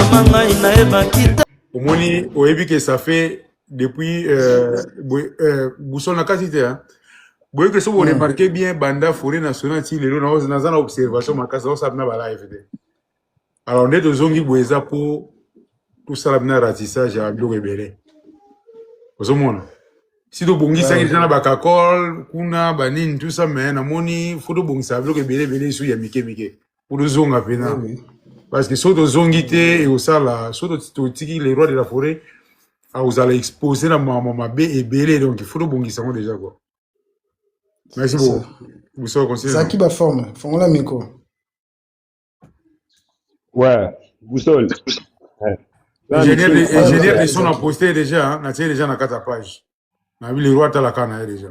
Mama ngai nayebaki te. Omoni, oyebi ke ça fait depuis boussole na kati te, hein. Boyebi ke soki boremarke bien, banda Forêt nationale ti lelo, naza na observation makasi, naosala na balive te. Alors nde tozongi boye, eza mpo tosala bina ratissage ya biloko ebele. Ozomona, si tobongisaki deja na bakakol kuna, banini, tout ça, mais namoni faut tobongisa biloko ebele ebele esu ya mike mike mpo tozonga mpena, parce que soki tozongi te, ekosala soki totiki le roi de la forêt akozala exposé na makambo mabe ebele. Donc il faut tobongisa yango déjà, quoi. Merci beaucoup, Boussole, continue. Zaki baforme, fongola micro. Ouais, Boussole. Ouais. Ingénieur de, ingénieur ouais, de son a posté déjà, hein, natie déjà na kati ya page nabi le roi atalaka na ye déjà.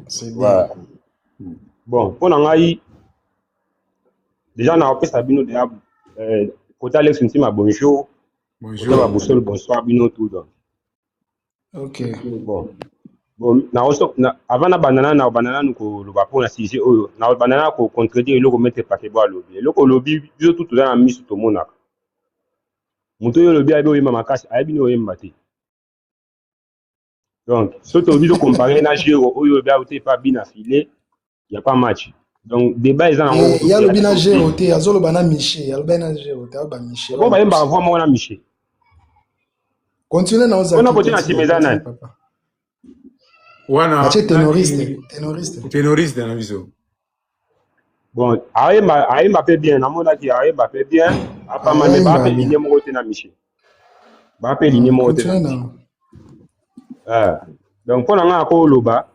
C'est bien. Ouais. Bon, mpo na ngai déjà nakopesa bino déjà kota Alex Ntima, bonjour. Bonjour. Kota baboussole, bonsoir bino tout, donc. Ok. Bon, avant nabanda nanu, nakobanda nanu koloba mpona sujet oyo, nakobanda nanu kocontredire eloko maître Pakebo alobi. Eloko olobi, biso tu toza na miso, tomonaka moto oyo olobi ayebi oyemba makasi, ayebi nde oyemba te. Donc soki tolobi tocompare na Gero oyo olobi auti epa bina file, ya pas match. Donc débat eza nango. Ye alobi na Gero te, azoloba na Michel. Alobi na Gero te, aloba Michel. Bo bayembaka voix moko na Michel. Continue na ozaki. Mpona kotia na nsima eza nani? Papa. Wana Atie ténoriste, ténoriste. Ténoriste na biso. Bon, ayemba, ayemba mpe bien, namonaki ayemba mpe bien apama, me Ayemba baa mpe bien. ligne moko te na Michel, baa mpe ligne moko te na Continue Michel. na. Ah. Donc mpo na ngai nakoloba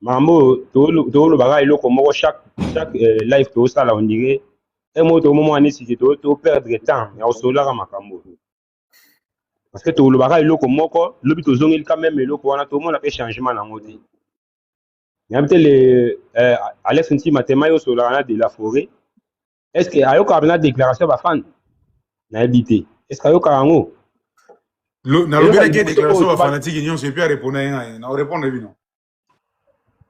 makambo oyo, toolobaka eloko moko chaque live toosala, on dirait e moko tokomomona neti ke toperdre temps ya kosololaka makambo oyo, parce que tolobaka eloko moko, lobi tozongeli quand même eloko wana, tomona mpe changement nango te. Nayebi te le Alex Ntima tema ye osololaka na de la forêt, est ce que ayokaka mpena déclaration ya bafan? Nayebi te, est ce que ayokaka yango? Nalobelaki ye liboso déclaration oyo bafanatike nyonso, et puis arépondre ye, ngai na orépondre bino.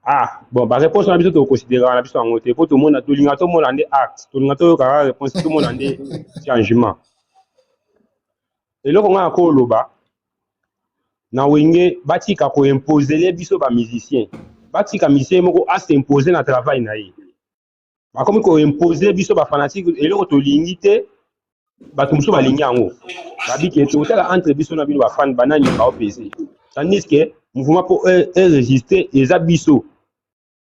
Ah bon, baréponse na biso tokoconsidéraka na biso yango te, po tomona, tolinga tomona nde acte, tolinga toyokaka réponse, tomona nde changement. Eloko ngai nakoloba na Wenge, batika koimposele biso bamusicien, batika musicien moko asimpose na travail na ye. Bakomi koimpose biso bafanatike eloko tolingi te, bato mosusu balingi yango, babike totala entre biso na bino bafan, banani baopese, tandis que mouvement mpo existe eza biso,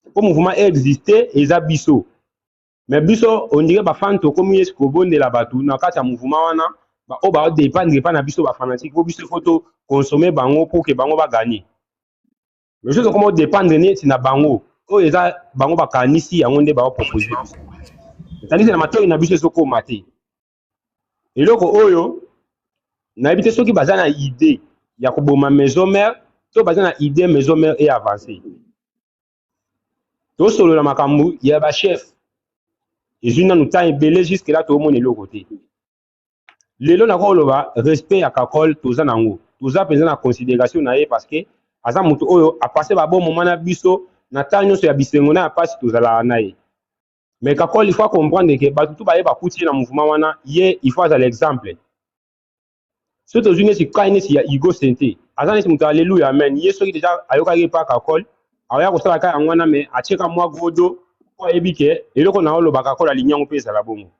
mpo mouvement existe eza biso. Mais biso on dirait bafan tokomi esi kobondela bato na kati ya mouvement wana, oyo baodépendre epa na biso bafanatike, mpo biso faut toconsommer bango mpo ke bango baganye. Mais biso tokoma odépendre neti na bango, oyo eza bango bakanisi yango nde baopropose biso, tandis na matoi na biso ezokóma te. Eloko oyo nayebi te, soki baza na idée ya koboma maison mère to baza na idée maison mère e avance. Tosolola makambo ya bachef, ezwi nanu temps ebele, jusque là toomona eloko te. Lelo nakoloba respect ya Kakol, toza nango, toza mpenza na considération na ye, parce que aza moto oyo apasse babon moment na biso, na temps nyonso ya bisengo na ya pasi tozalaka na ye. Mais Kakol, il faut comprendre ke bato tu baye bakuti ye na mouvement wana, ye il faut azala exemple. Soki tozwi neti kai neti ya Igo Sente, aza neti moto, alleluya, amen. Ye soki deja ayokaki epa Kakol, aoya kosala ka yango wana, mais atieka mwa godo po ayebi ke eloko na oloba, Kakol alingi yango mpe ezala bongo.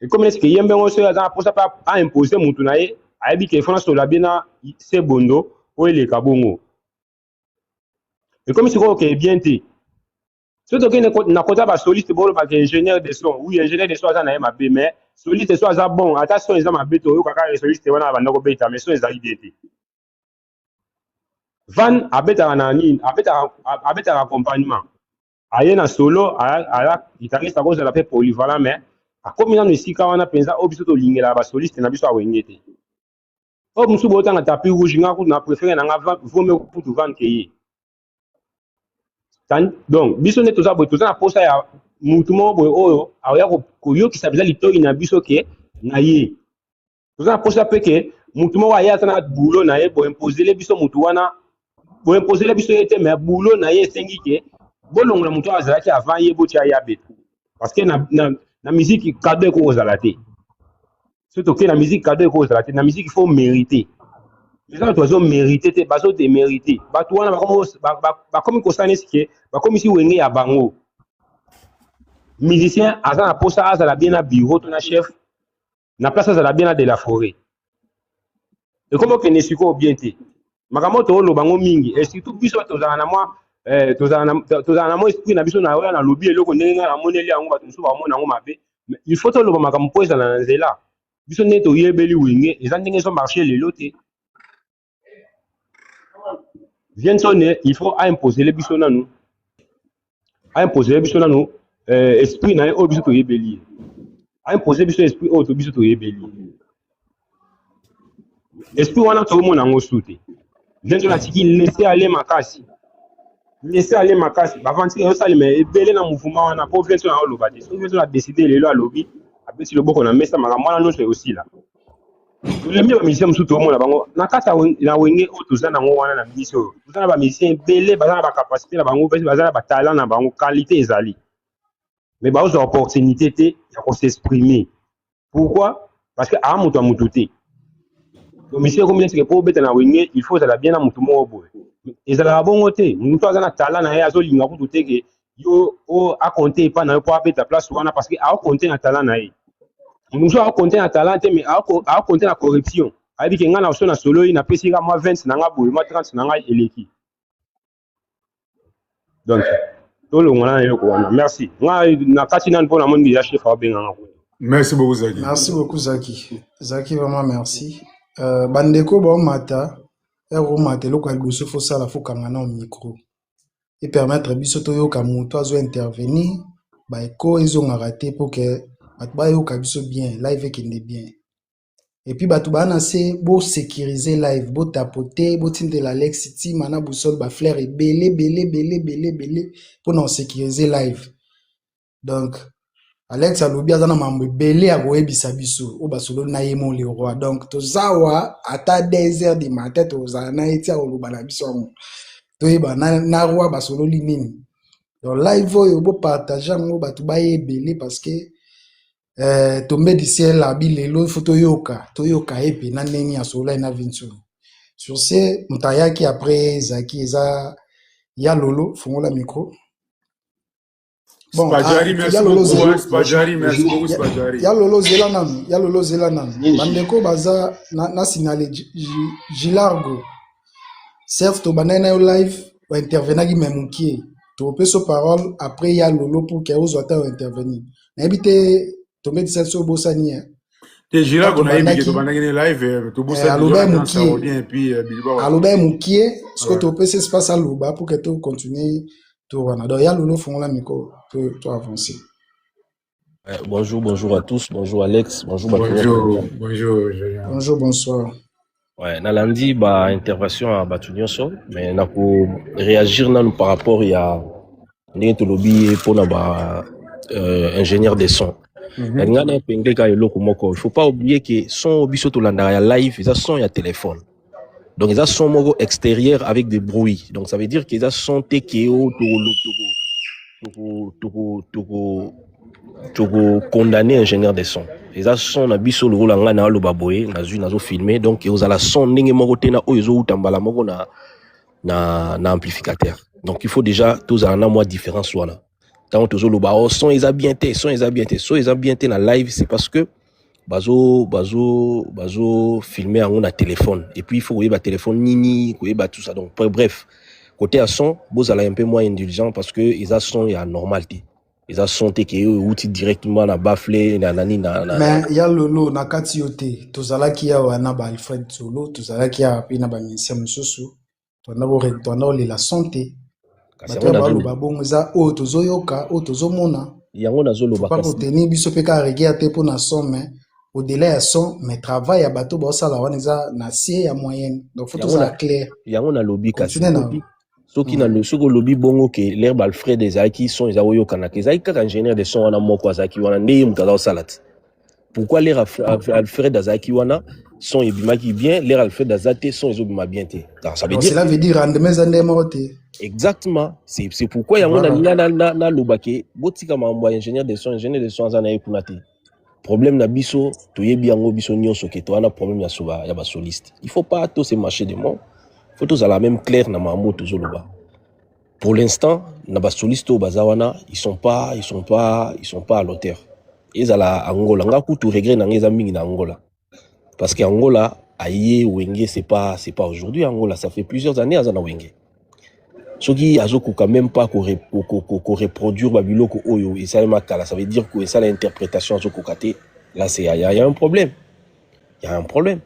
Ekomi neti ke ye mbengo, soki aza na mposa mpe aimpose mutu na ye, ayebi ke fona solola bien na Sebondo po eleka bongo. Ekomi sikoyo ke bien te. Soki tokende na kota basoliste, bolobaka ingénieur de son. Oui, ingénieur de son aza na ye mabe, mais soliste so aza bon, ata son eza mabe, toyoka kaka soliste wana abanda kobeta, mais son ezali bien te. Van abetaka na nini? Abetaka accompagnement, aye na solo, aya guitariste, akozala mpe polyvalent, mais akomi nano esika wana mpenza oyo biso tolingelaka basoliste na biso awenge te. Oyo mosusu botanga tapis rouge, nga kutu na préféré na nga vome kutu Van ke ye. Donc biso nde toza boye, toza na posa ya mutu moko boye oyo akoya koyokisa mpenza litoi na biso ke na ye. Toza na posa mpe ke mutu moko aye, aza na boulot na ye, boimposele biso mutu wana, boimposele biso ye te, mais boulot na ye esengi ke bolongola mutu oyo azalaki avant ye, botia ye abeta, parce que na musique cadeau ekoki kozala te. Soki tokei na musique, cadeau ekozala te. Na musique, il faut mériter. Eza bato bazomérite te, bazodémérite. Bato wana bakomi kosala neti ke bakomisi Wenge ya bango. Musicien aza na posa azala bien na bureau to na chef na place, azala bien na de la forêt. Ekomi okende sikoyo bien te. Makambo oyo tooloba yango mingi, et surtout biso tozala na mwa tozala na mwa esprit na biso na oyo nalobi eloko ndenge ngai namoneli yango, bato mosusu bamona yango mabe. Mais il faut toloba makambo mpo ezala na nzela. Biso ndenge toyebeli Wenge, eza ndenge ezomarche lelo te. Viensone, il faut aimposele biso nanu, aimposele biso nanu esprit na ye oyo biso toyebeli ye. Aimpose biso esprit oyo to biso toyebeli ye. Esprit wana toomona yango su te. Viensone atiki laisser aller makasi, laisser aller makasi. Baventure ezosalema ebele na mouvement wana mpo Viensone aoloba te. Soki Viensone adécide lelo, alobi, abeti loboko na mesa, makambo wana nyonso ekosila. Tolembi bamusicien mosusu, toomona bango na kati na Wenge oyo toza nango wana. Na minisi oyo toza na bamusicien ebele, baza na bacapacité na bango, baza na batalent na bango, qualité ezali, mais bazwa opportunité te ya kos'exprimer. Pourquoi? Parce que aa moto ya motu te. Donc musicien ekomi neti ke mpo obeta na Wenge, il faut ozala bien na motu moko boye. Ezalaka bongo te. Motu aza na talent na ye, azolinga kutu te ke yo o akonte epa na yo mpo abeta place wana, parce que aokonte na talent na ye. Mosusu aokonte na talent te, mais aokonte na corruption. Ayebi ke ngai na so na solo ye, napesi nga mwa 20 na nga boye, mwa 30 na ngai eleki. Donc tolongwana na eloko wana. Merci. Ngai na kati nani mpo namoni déjà chef abenganga kuna. Merci beaucoup, Zaki. Merci beaucoup, Zaki. Zaki, vraiment merci. Bandeko baomata, ere omata, eloko ya liboso fosala, fokanga na micro e permettre biso toyoka moto azo intervenir. Baeko ezongaka te mpo ke bato bayoka biso bien, live ekende bien. Et puis bato baa na se, bosécuriser live, botapote, botindela Alex ntima na Boussole bafleur ebele ebele ebele ebele ebele mpona kosécuriser live. Donc Alex alobi aza na mambo ebele ya koyebisa biso oyo basololi na ye mo le roi. Donc tozawa ata 2 heures du matin, tozala na ye ti akoloba na biso yango, toyeba na roi basololi nini. Donc live oyo, bopartage yango, bato baye ebele, parce que tombe du ciel abi lelo ifo toyoka, toyoka ye mpe na ndenge asololaki na Vincent. Sur ce, moto ayaki après ezalaki eza ya Lolo. Fongola micro. Bon, Spajari, merci ya Lolo. Beaucoup. Spajari, merci beaucoup, Spajari. Ya Lolo, zela nanu. Ya Lolo, zela nanu. Bandeko baza na signale Gilargo. Certes, tobandaki na yo live, ointervenaki me mokie. Topesa parole après ya Lolo pour ke ozwa ta ointervenir. Nayebi te, tombetisa so obosani ye. Te, Gilargo, nayebi ke tobandaki ne live, tobosani. Aloba mokie, aloba mokie. Soki topesa espace aloba pour ke tocontinue tour wana. Donc ya Lolo, fongola micro to avancer. Bonjour, bonjour à tous. Bonjour Alex. Bonjour. Bonjour, bonjour Julien. Bonjour, bonsoir. Ouais, nalandi ba intervention ya bato nyonso, mais nako réagir nanu par rapport ya ndenge tolobi mpona ba ingénieur de son. Nalinga na epenge kaka eloko moko. Il faut pas oublier que son oyo biso tolandaka ya live eza son ya téléphone. Donc eza son moko extérieur avec des bruits. Donc ça veut dire que eza son te ke o toko toko toko toko condamner ingénieur de son. Eza son na biso lokola ngai na aloba boye, nazwi, nazofilme. Donc ozala son ndenge moko te na oyo ezowuta mbala moko na amplificateur. Donc il faut déjà tozala na mwa différence wana. Ntango tozoloba o son eza bien te, son eza bien te, son eza bien te na live, c'est parce que bazo filmer yango na téléphone. Et puis il faut koyeba téléphone nini, koyeba tout ça. Donc bref, côté ya son, bozala un peu moins indulgent, parce que eza son ya normal te, eza son te ke oyo euti directement na baffle na nani na Mais ya Lolo, na kati yo te, tozalaki awa na ba Alfred Solo, tozalaki awa mpe na bamusicien mosusu, tonda kolela son te. Kasi bato yango oyo baloba bongo, eza oyo tozoyoka, oyo tozomona. Yango nazoloba. Faut pas kasi kotenir biso mpe kaka rigueur te mpona son. Mais au-delà ya son, mais travail ya bato baosala wana eza na se ya moyenne. Donc faut Yango tozala clair. Yango nalobi kasi. Continue na. Soki na soki olobi bongo ke l'heure Alfred ezalaki, son eza koyokanaka, ezalaki kaka ingénieur de son wana moko azalaki wana nde ye moto aza kosala te. Pourquoi l'heure Alfred azalaki wana, son ebimaki bien? L'heure Alfred aza te, son ezobima bien te. Donc ça veut Donc dire cela veut dire rendement eza nde moko te. Exactement, c'est pourquoi yango Voilà. nalinga naloba ke botika makambo ya ingénieur de son. Ingénieur de son aza na ye kuna te. Problème na biso, toyebi yango biso nyonso ke toza na problème ya soba ya basoliste. Il faut pas to se marcher de mots, faut tozala même clair na makambo tozoloba. Pour l'instant, na basoliste oyo baza wana, ils sont pas à l'hauteur. Ezala Angola, nga kutu regret na nga eza mingi na Angola, parce que Angola aye Wenge, c'est pas aujourd'hui. Angola, ça fait plusieurs années aza na Wenge. Soki azokoka même pas koreproduire babiloko oyo esalema kala, ça veut dire que esala interprétation azokoka te. Là, c'est y a un problème, il y a un problème.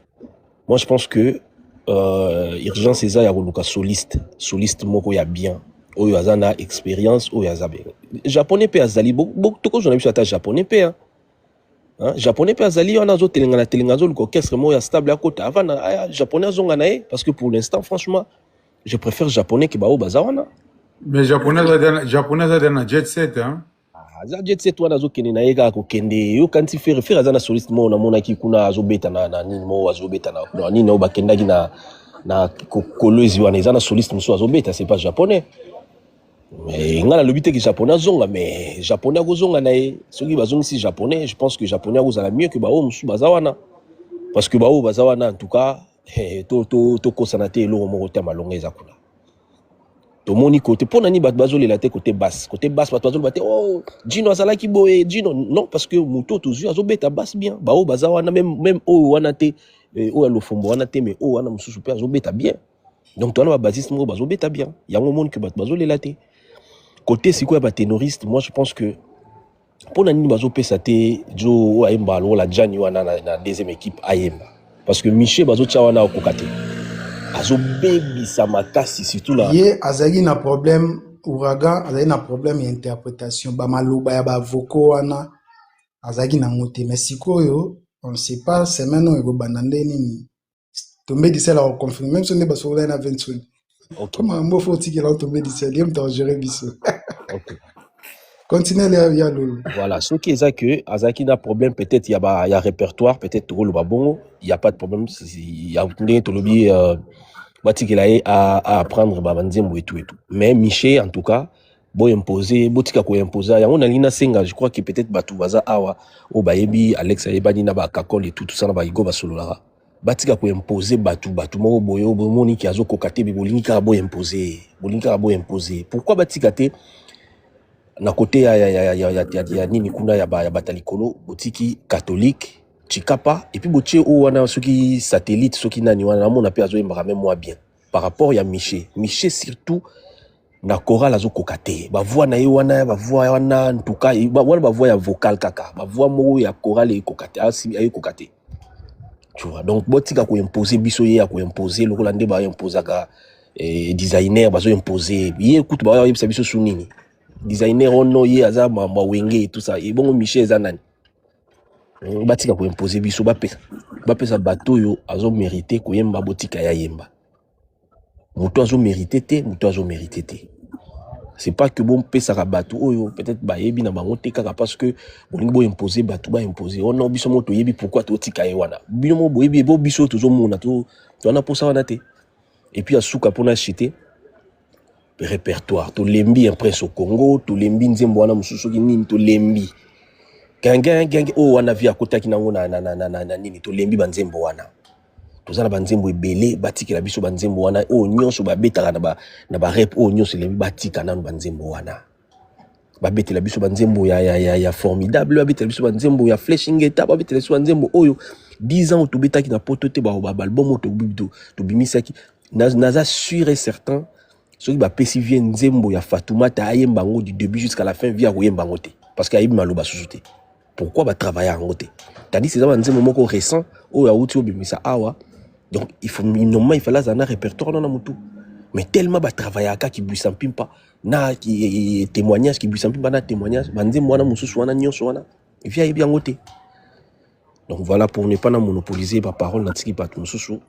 Moi, je pense que urgence eza ya koluka soliste moko ya bien, oyo aza na expérience, oyo aza bien. Japonais mpe azali, tokozwa na biso ata japonais mpe, hein? Hein? Japonais mpe azali wana, azotelenga na telenga, azoluka orchestre moko ya stable, akota avant aya japonais azonga na ye, parce que pour l'instant, franchement, je préfère japonais ke baoyo baza wana. Mais japonais aza na jet set, hein? Aza jet set wana, azokende na ye kaka kokende. Yokanisi Ferre aza na soliste moko namonaki kuna azobeta na nini moko, azobeta na nini oyo bakendaki na Kolwezi wana. Eza na soliste mosusu azobeta, c'est pas japonais. Mais nga nalobi te ke japonais azonga, mais japonais akozonga na ye. Soki bazongisi japonais, je pense que japonais akozala mieux que baoyo mosusu baza wana, parce que baoyo baza wana, en tout cas, tokosana te, eloko moko te ya malonga eza kuna. Tomoni kote mpo na nini bato bazolela te côté basse. Côté basse, bato bazoloba te: "Oh, Jino azalaki boye, Jino." Non, parce que moto oyo tozwi azobeta basse bien. Baoyo baza wana, même oyo wana te, oyo ya Lofombo wana te, mais oyo wana mosusu mpe azobeta bien. Donc towana babassiste moko bazobeta bien, yango omoni ke bato bazolela te. Côté sikoyo ya baténoriste, moi je pense que mpo na nini bazopesa te jo oyo ayemba lokola Jani wana na deuxième équipe ayemba? Parce que Michel bazotia wana akoka te, azobebisa makasi, surtout na Ye azalaki na problème, Ouragan azalaki na problème ya interprétation, bamaloba ya bavocaux wana azalaki nango te. Mais sikoyo, on ne sait pas semaine oyo ekobanda nde nini. Tombe Disel akoconfirme même so nde basokolai na Vensoni. Comme makambo fo otikela Tombe Disel, ye moto agere biso. Continue ya Lolo. Voilà, soki eza que azalaki na problème peut-être ya répertoire, peut-être tokoloba bongo, y a pas de problème. Ya ndenge tolobi, batikela ye à apprendre banzembo et tout et tout. Mais Michel, en tout cas, boimpose, botika koimpose yango. Nalingi nasenga, je crois que peut-être bato baza awa oyo bayebi Alex, ayebani na bakakole et tout, tout ça, na baigo basololaka, batika koimpose bato moko boye oyo bomoniki azokoka te, bolingi kaka boimpose, bolingi kaka boimpose. Pourquoi batika te na côté ya nini kuna ya bata likolo? Botiki catholique Chikapa et puis botie oyo wana, soki satellite, soki nani wana, namona mpe azoyembaka même moi bien par rapport ya Michel. Michel, surtout na chorale, azokoka te. Bavoix na ye wana, bavoix wana, ntuka wana bavoix ya vocal kaka, bavoix moko ya chorale ekoka te, ayekoka te, tu vois. Donc botika koimpose biso ye ya koimpose lokola nde baimposaka designer, bazoimpose ye kutu, bayebisa biso su nini designer ono ye aza mawenge, tout ça. Ebongo Michel eza nani? Batika koimpose biso, bapesa bato oyo azomérite koyemba, botika ya yemba. Moto azomérite te, moto azomérite te. C'est pas que bompesaka bato oyo peut-être bayebi na bango te kaka parce que bolingi boimpose bato, baimpose. Oh non, biso mo toyebi pourquoi totika ye wana. Bino mo boyebi bo biso oyo tozomona towana mposa wana te. Et puis asuka mpona chite répertoire, tolembi Un prince au Congo, tolembi nzembo wana mosusu soki nini, tolembi genge genge oyo wana vi akotaki nango na nini. Tolembi banzembo wana. Toza na banzembo ebele, batikela biso banzembo wana oyo nyonso babetaka na barep oyo nyonso elembi. Batika nanu banzembo wana, babetela biso banzembo ya formidable, babetela biso banzembo ya Flèche Ingeta, babetela biso banzembo oyo 10 ans oyo tobetaki na poto te, baalbum oyo tobimisaki. Naza sûr et certain, soki bapesi vie nzembo ya Fatoumata ayemba yango du début jusqu'à la fin, vie akoyemba yango te, parce que ayebi maloba susu te. Pourquoi batravaille yango te? Tandis eza banzembo moko récent oyo awuti obimisa awa. Donc il faut, normalement, il fallait azala na répertoire wana na motu, mais tellement batravaillaka Kibwisa Mpimpa na témoignage, Kibwisa Mpimpa na témoignage, banzembo wana mosusu wana nyonso wana, vie ayebi yango te. Donc voilà, pour ne pas na monopoliser baparole, natiki bato mosusu,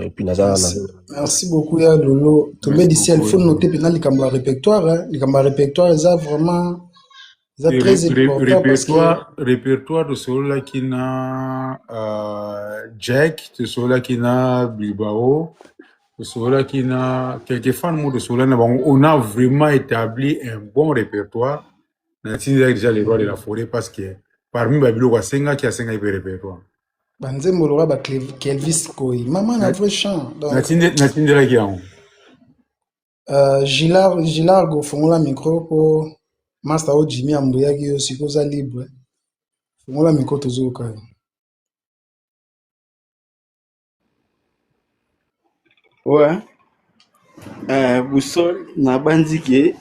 et puis naza Merci, merci beaucoup ya Lolo. Tombé du ciel, faut noter mpenza likambo ya répertoire, hein. Likambo ya répertoire eza vraiment, eza très important parce que Répertoire, tosololaki na Jack, tosololaki na Bilbao, tosololaki na quelques fans mo, tosololaki na bango. On a vraiment établi un bon répertoire. Natindaki déjà le roi de la forêt parce que Parmi ba biloko asengaki, asengaki pe repertoire. Ba nzembo lokola ba Kelvis Koi, mama na vrai chant. Donc Natindelaki yango. Gilard, Gilargo, fongola micro po master oyo Jimmy ambuyaki yo, sikoyo oza libre. Fongola micro, tozoyoka yo. Ouais. Boussole, nabandi ke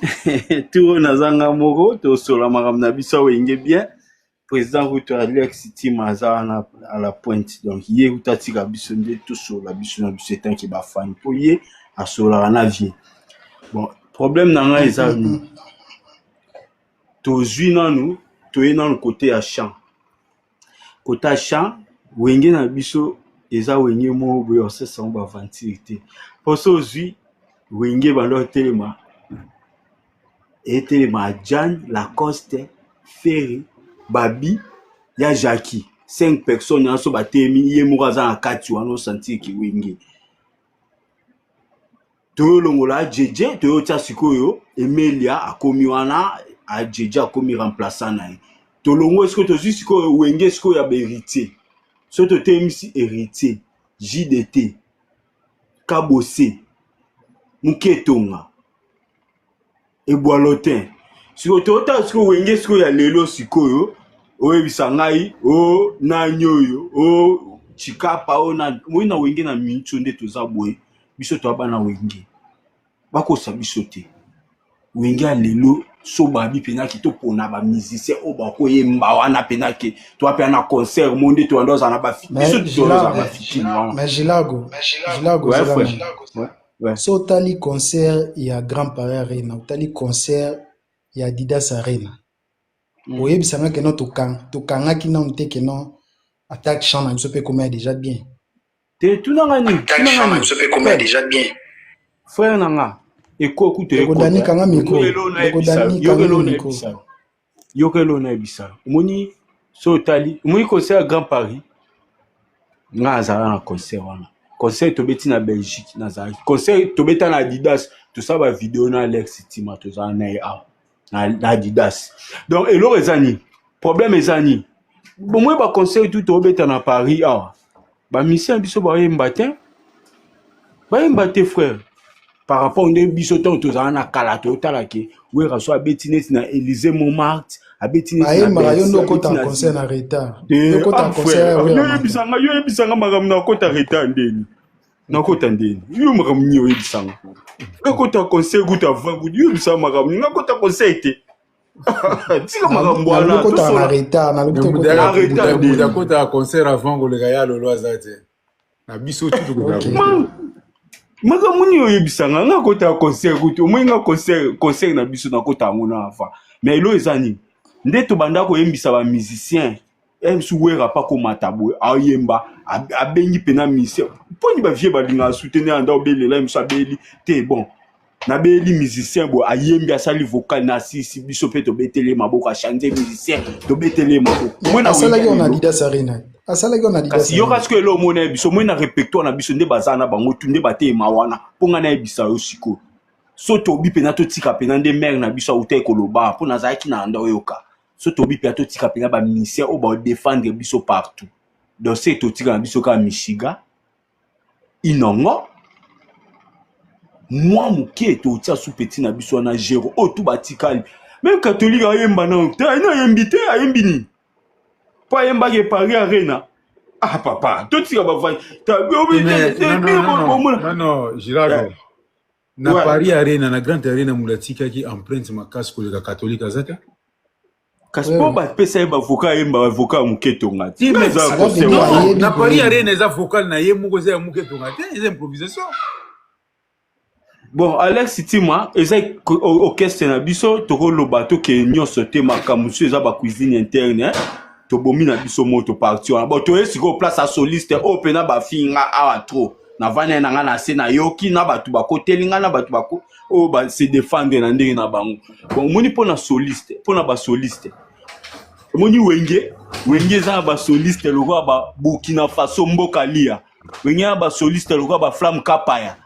tour oyo naza nga moko, tosola makambo na biso ya Wenge bien. Président Ruto Alex Tima aza wana à la pointe, donc ye kuta atika biso nde tosola biso na biso etanke bafani, mpo ye asolaka na vie. Bon, problème na ngai eza nini? Tozwi nanu, toye nanu kote ya champ. Kota ya champ, Wenge na biso eza Wenge moko boye osesa yango baaventure te, mpo so ozwi Wenge banda otelema, etelema Jan Lacoste, Ferry, Babi ya Jackie, 5 personnes nyonso batelemi, ye moko aza na kati wana, osentir ke Wenge. Toyolongola ajeje, toyotia sikoyo Emelia akomi wana, ajeje akomi remplaçant na ye. Tolongo sikoyo, tozwi sikoyo Wenge sikoyo ya baheritier. So totelemisi héritier, JDT, Kabose, Muketonga, Ebwalotin. Sikoyo toyotala sikoyo Wenge sikoyo ya lelo sikoyo, oyebisa ngai o nani oyo o Chikapa o nani moi na Wenge na minitio nde toza boye. Biso toya bana Wenge, bakosa biso te. Wenge ya lelo so babi mpenaki topona bamusicien oyo bakoyemba wana mpenaki toa mpe na concert mo nde toyanda ozala na biso tozala bafikini wana. Mais Gilago, Gilago, Ouais, zela frère. nanu. Ouais. So otali concert ya Grand Paris Arena, otali concert ya Adidas Arena, oyebisanga ke no tokangaki nanu te ke no attaque chant na biso mpe ekoma ya déjà bien. Te, tunanga nini, tunanga nini frère, frère na nga eko kutu Ndeko ekota Dani, kanga micro. Yoka eloo Ndeko nayebisa yo, Dani, yoka kanga eloo micro. nayebisa yo, yoka eloo nayebisa yo. Omoni so otali, omoni concert ya Grand Paris, nga azala na concert wana, concert tobeti na Belgique, nazalaki concert tobeta na Adidas, tosala bavideo na Alex Tima, tozala na ye awa na Adidas. Donc eloko eza nini, problème eza nini? Bomoi baconcert tu tobeta na Paris awa, bamisien biso bayemba te, bayemba te frère, par rapport nde biso ntango tozala na kala, totala ke Wera so abeti neti na Élysée Montmartre, abeti neti na Bayembaka, yo Bercy, nde abeti okota na concert na retard. Te, Yo okota ah, concert ya frère, Wera yo Mata. oyebisanga, yo oyebisanga makambo na kota retard ndeni, nakota ndeni? Yo makambo nini oyebisanga? Nakota concert kuta avant kutu, yo oyebisanga makambo nini? Nakota concert te, tika makambo Nalobi wana okotaka na tosola. retard, nalobi te Mais okotaka Na retard mutu ndeni? akotaka concert avant koleka ya lolo aza te na biso tu tokotaka Ok. concert. Makambo nini oyebisanga? Nga kota concert kutu, omoi nga concert na biso nakota yango na avant. Mais elo eza nini? Nde tobanda koyembisa bamusicien mosu, Wera pa komata boye, ayemba, abengi mpena musicien mponi bavie balingaka soutenir, anda obelela ye mosu abeli te. Bon, nabeli musicien boye, ayembi, asali vocal na asisi, biso mpe tobeteli ye maboko, achange musicien, tobeteli ye maboko. Mais Moi na Wenge asalaki ya yo na lelo Adidas Arena. Asalaki yo na Adidas kasi yoka Arena. sikoyo elo omona ye biso moi na répertoire na biso nde baza na bango tu nde bateyema wana. Mpo ngai nayebisa yo sikoyo, so tobi mpena totika mpena nde mare na biso auta ekoloba, mpo nazalaki na anda oyoka, so tobi mpena totika mpena bamusicien oyo badefendre biso partout. Donc se totika na biso kaka Michiga, Inongo, mwa moke totia su peti na biso wana gero oyo tu batikali. Même catholique ayemba nano te, ayina ayembi te, ayembi nini mpo ayembaki Paris Arena? Ah papa, totika bavai. Mais non, non, non, non, non, non, Girardo. Na Paris Arena, na Grand Arena, moto atikaki empreinte makasi koleka catholique aza te. Kasi Ouais, mpo ouais. bapesa ye bavoka, ayemba bavoka ya moke tonga Ti, te mais eza Aza concert bebe wana. non, ayebi na Paris koyemba. Arena eza vocal na ye moko, eza ya moke tonga te, eza improvisation. Bon, Alex Tima eza orchestre na biso, tokoloba tokende nyonso te, makambo mosusu eza bacuisine interne, eh? Tobomi na biso moto parti wana. Bon, toye sikoyo place ya soliste oyo mpena bafinga awa trop. Navandi na nga na se, nayoki na bato bakoteli nga na bato bako oyo base défendre na ndenge na bango. Bon, omoni mpo na soliste, mpo na basoliste, omoni Wenge, Wenge eza na basoliste lokola ba Burkina Faso mboka lia, Wenge na basoliste lokola baflamme kapaya,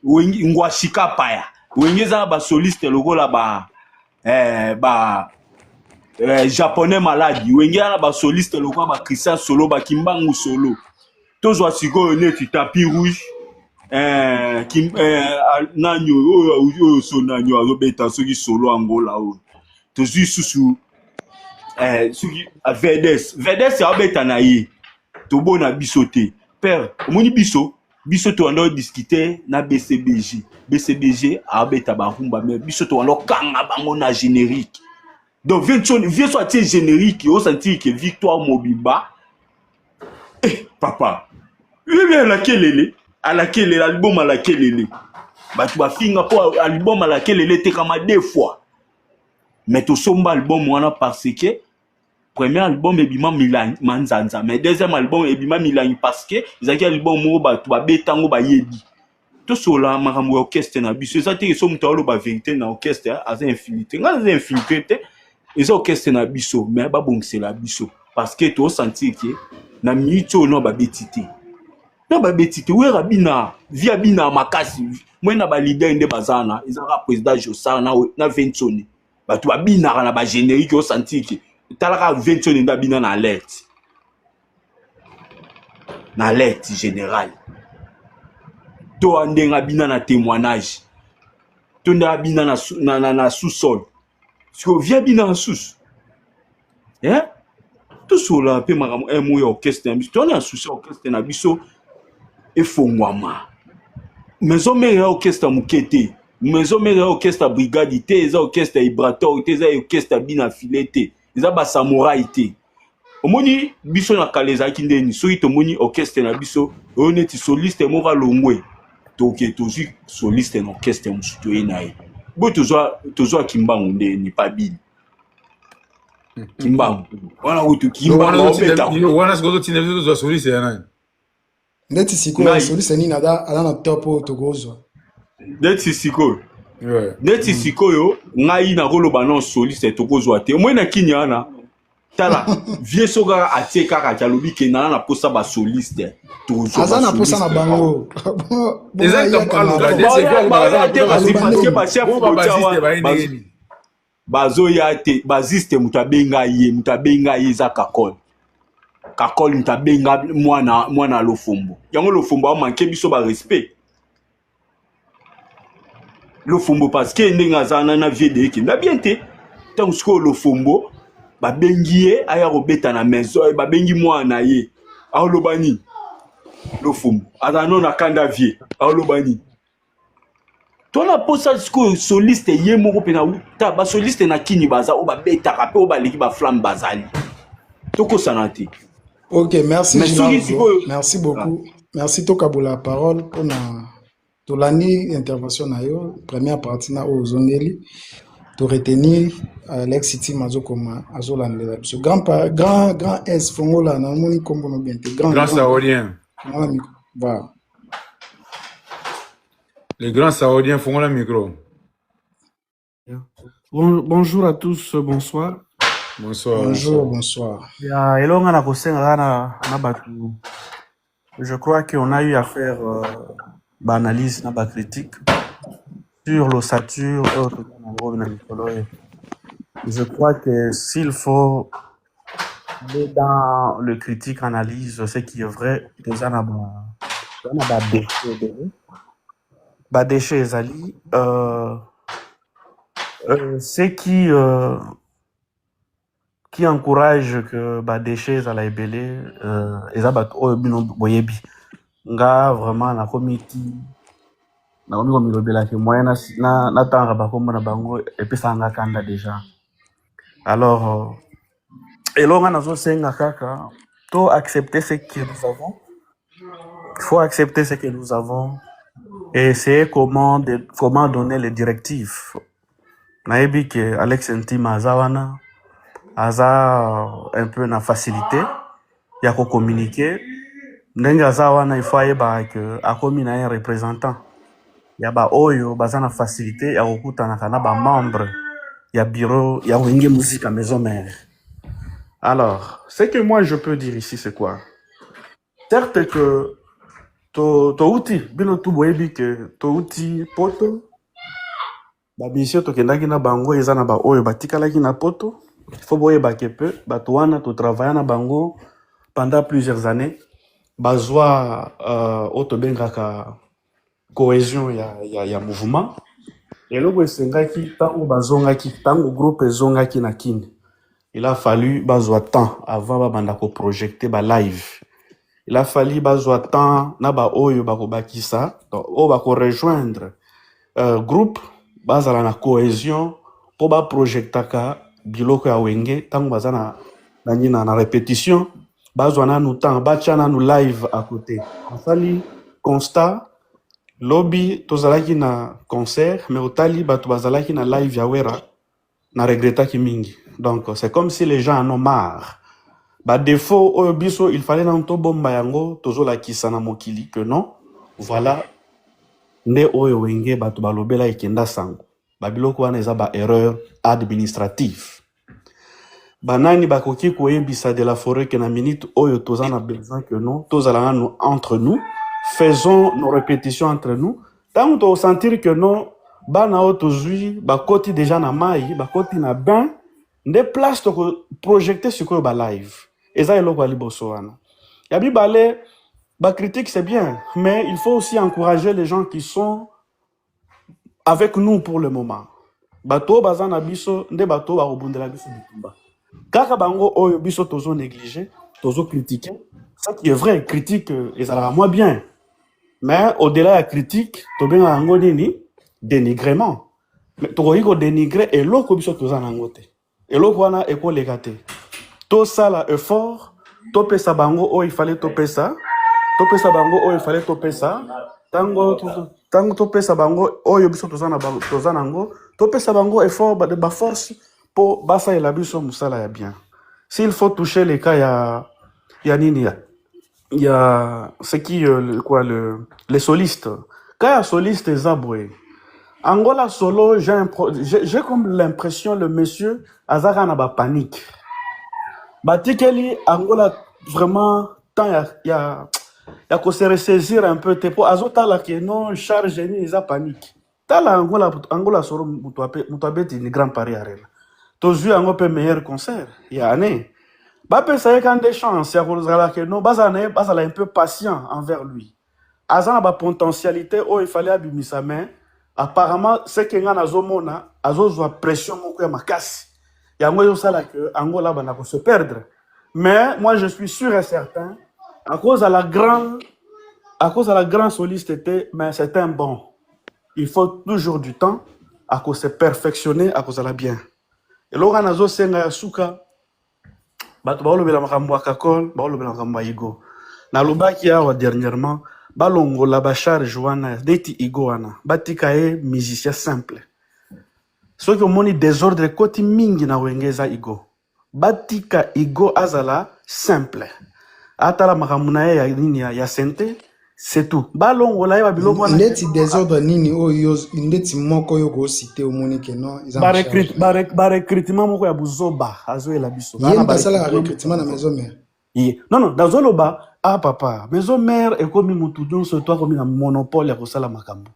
Wenge ngwashi kapaya, Wenge eza na basoliste lokola ba Japonais maladi, Wenge wana basoliste lokola baChristian solo, baKimbangu solo. Tozwa sikoyo neti Tapis Rouge, nani oyo so nani oyo azobeta soki solo Angola oyo. Tozwi susu soki Vedes, Vedes aobeta na ye, tobona biso te. Père, omoni biso towanda odiscuter na BCBG. BCBG aobeta barumba, mais biso towanda okanga bango na générique. Donc vieux so atie générique, osentir ke victoire mobimba. Papa, oui bien, alakelele, alakelele, album alakelele, bato bafinga mpo album alakelele etekama deux fois. Mais tosomba album wana parce que premier album ebima Milangi Manzanza, mais deuxième album ebima Milangi, parce que ezalaki album moko bato babetango, bayebi. Tosola makambo ya orchestre na biso. Eza te so moto aloba vérité na orchestre aza infiltré. Ngai naza infiltré te, eza orchestre na biso, mais babongisela biso, parce que tosentir ke na minute oyo no babeti te, no babeti te. Wera bina vi abina makasi moi na baleader nde baza na ezaka président Josar na Vensoni. Bato babinaka na bagénérique, osentir ke talaka Vensoni nde abina na alerte, na alerte générale, to ndenge abina na témoignage, to nde abina na sous-sol. Sikoyo via abina na susu, eh? Tosola mpe makambo mo ya orchestre na biso. Towana ya susi ya orchestre na biso efongwama. Maison Mère ya orchestre moke te, Maison Mère ya orchestre brigade te, eza orchestre Ibrator te, eza orchestre bina file te, eza basamouraï te. Omoni biso na kala ezalaki ndeni? Soki tomoni orchestre na biso oyo neti soliste moko alongwe, toke tozwi soliste na orchestre mosusu, toye na ye boye. Tozwa Kimbangu ndeni pabili Kimbangu wana kutu Kimbangu obeta. Wana sikoyo ozotinda biso tozwa soliste ya nani? Ndeti sikoyo soliste nini aza na top oyo tokozwa? Ndeti sikoyo, neti sikoyo ngai nakoloba non, soliste tokozwa te. Omoi na kini wana, tala vieux, so kaka atie kaka ti alobi ke nana na posa basoliste. Tozwa aza na posa na bango. Te, parce que bachef botia bazoya te. Bassiste, moto abenga ye, moto abenga ye eza Kakol. Kakol moto abenga mwana Lofombo. Yango Lofombo amanke biso barespect, Lofombo, parce que ndenge aza na vieux de ekenda bien te. Ntango sikoyo Lofombo babengi ye aya kobeta na maison, babengi mwana na ye, aoloba nini? Lofombo aza no na kanda, vieux aoloba nini? Tona posa sikoyo soliste ye moko mpena ta. Basoliste na kini baza oyo babetaka mpe oyo baleki baflamme bazali, tokosana te. Ok, merci. Merci beaucoup, merci. Tokabola parole mpona tolandi intervention na yo, première partie na oyo ozongeli. Toretenir Alex Tim azokoma, azolandela biso. Grand, grand, grand S, fongola, namoni nkombo no bien te. Grand, grand saoudien. Fongola micro, voilà. Le grand saoudien, fongola micro. Bon, bonjour à tous, bonsoir. Bonsoir. Bonjour, bonsoir. Ya elonga na kosenga na bato. Je crois qu'on a eu à faire baanalyse na bacritique sur l'ossature oyo toza nango na mikolo oyo. Je crois que s'il faut aller dans le critique, analyse, ce qui est vrai, toza na ba toza na badéchets ebele. Badéchets ezali ce qui encourage que badéchets ezala ebele, eza bato oyo bino boyebi. Nga vraiment nakomi ti nakomi komilobelaka moyen natanga bakombo na bango, epesaka nga kanda déjà. Alors eloko nga nazosenga kaka, to accepter ce que nous avons. Il faut accepter ce que nous avons et essayer comment donner les directives. Nayebi ke Alex Ntima aza wana, aza un peu na facilité ya kocommuniquer. Ndenge aza wana, il faut ayebaka ke akomi na ye représentant ya baoyo baza na facilité ya kokutanaka na bamembre ya bureau ya Wenge Musica Maison Mère. Alors, ce que moi je peux dire ici, c'est quoi? Certes que touti, bino tu boyebi ke touti poto, bamusicien tokendaki na bango eza na baoyo batikalaki na poto. Faut boyeba ke pe bato wana totravailla na bango pendant plusieurs années, bazwa oyo tobengaka cohésion ya mouvement. Eloko esengaki, ntango bazongaki, ntango groupe ezongaki na Kini, il a fallu bazwa temps avant babanda koprojecter balive. Il a fallu bazwa temps na baoyo bakobakisa, donc, oyo bakorejoindre groupe, bazala na cohésion mpo baprojectaka biloko ya Wenge. Ntango baza na nini, na répétition, bazwa nanu temps, batya nanu live à côté. Basali constat. Lobi tozalaki na concert, mais otali bato bazalaki na live ya Wera, na regretaki mingi. Donc c'est comme si les gens en ont marre. Badéfaut oyo biso il fallait nanu tobomba yango, tozolakisa na mokili que non, voilà nde oyo Wenge bato balobela ekenda sango. Babiloko wana eza baerreur administrative. Banani bakoki koyebisa de la forêt ke na minute oyo toza na besoin que non, tozala nanu entre nous, faisons nos répétitions entre nous. Ntango tosentir que non, bana oyo tozwi bakoti déjà na mai, bakoti na bain, nde place tokoprojecter sikoyo balive. Eza eloko ya liboso wana. Ya mibale, bacritique, c'est bien, mais il faut aussi encourager les gens qui sont avec nous pour le moment. Bato oyo baza na biso nde bato oyo bakobundela biso bitumba. Kaka bango oyo biso tozo négliger, tozo critiquer. Ça qui est vrai, critique ezalaka mwa bien, mais au-delà ya critique, tobengaka yango nini? Dénigrement. Mais tokoki kodénigrer eloko biso toza nango te. Eloko wana ekoleka te. Tosala effort, topesa bango oyo ifale topesa, topesa bango oyo ifale topesa. Ntango topesa bango oyo biso toza na toza nango, topesa bango effort, baforce mpo basalela biso mosala ya bien. S'il faut toucher les cas ya nini, ya ce qui quoi, les solistes, cas ya soliste eza boye. Angola Solo, j'ai comme l'impression le monsieur azaka na bapanique. Batikeli Angola vraiment temps ya kose ressaisir un peu te, mpo azotala ke non, charge nini, eza panique. Tala Angola, Angola Solo, moto abeti ni Grand Paris Arena, tozwi yango mpe meilleur concert ya année. Bapesa ye ka nde chance ya kozala ke non, bazala na ye, bazala un peu patient envers lui. Aza na bapotentialité oyo efali abimisa, mais apparemment ce que nga nazomona, azozwa pression moko ya makasi. Yango ezosala ke Angola banda kose perdre. Mais moi, je suis sûr et certain, à cause à la grande à cause à la grand soliste te, mais c'est un bon. Il faut toujours du temps à se perfectionner, à kozala bien. Eloko wana nazosenga ya suka, bato baolobela makambo ya Kakol, baolobela makambo ya Igo. Nalobaki awa dernièrement, balongola bacharge wana neti Igo wana, batika ye musicien simple. Soki omoni désordre ekoti mingi na Wenge, eza Igo. Batika Igo azala simple, atala makambo na ye ya nini, ya synthé, c'est tout. Balongola ye babiloko wana. Ndeti désordre nini oyo ndeti moko oyo kociter, omoni ke non, eza na charge? Barecrutement moko ya buzoba azoyela biso. Ye moto asalaka recrutement na Maison Mère? Non, non, nazoloba, ah papa, Maison Mère ekomi motu nyonso to akomi na monopole ya kosala makambo.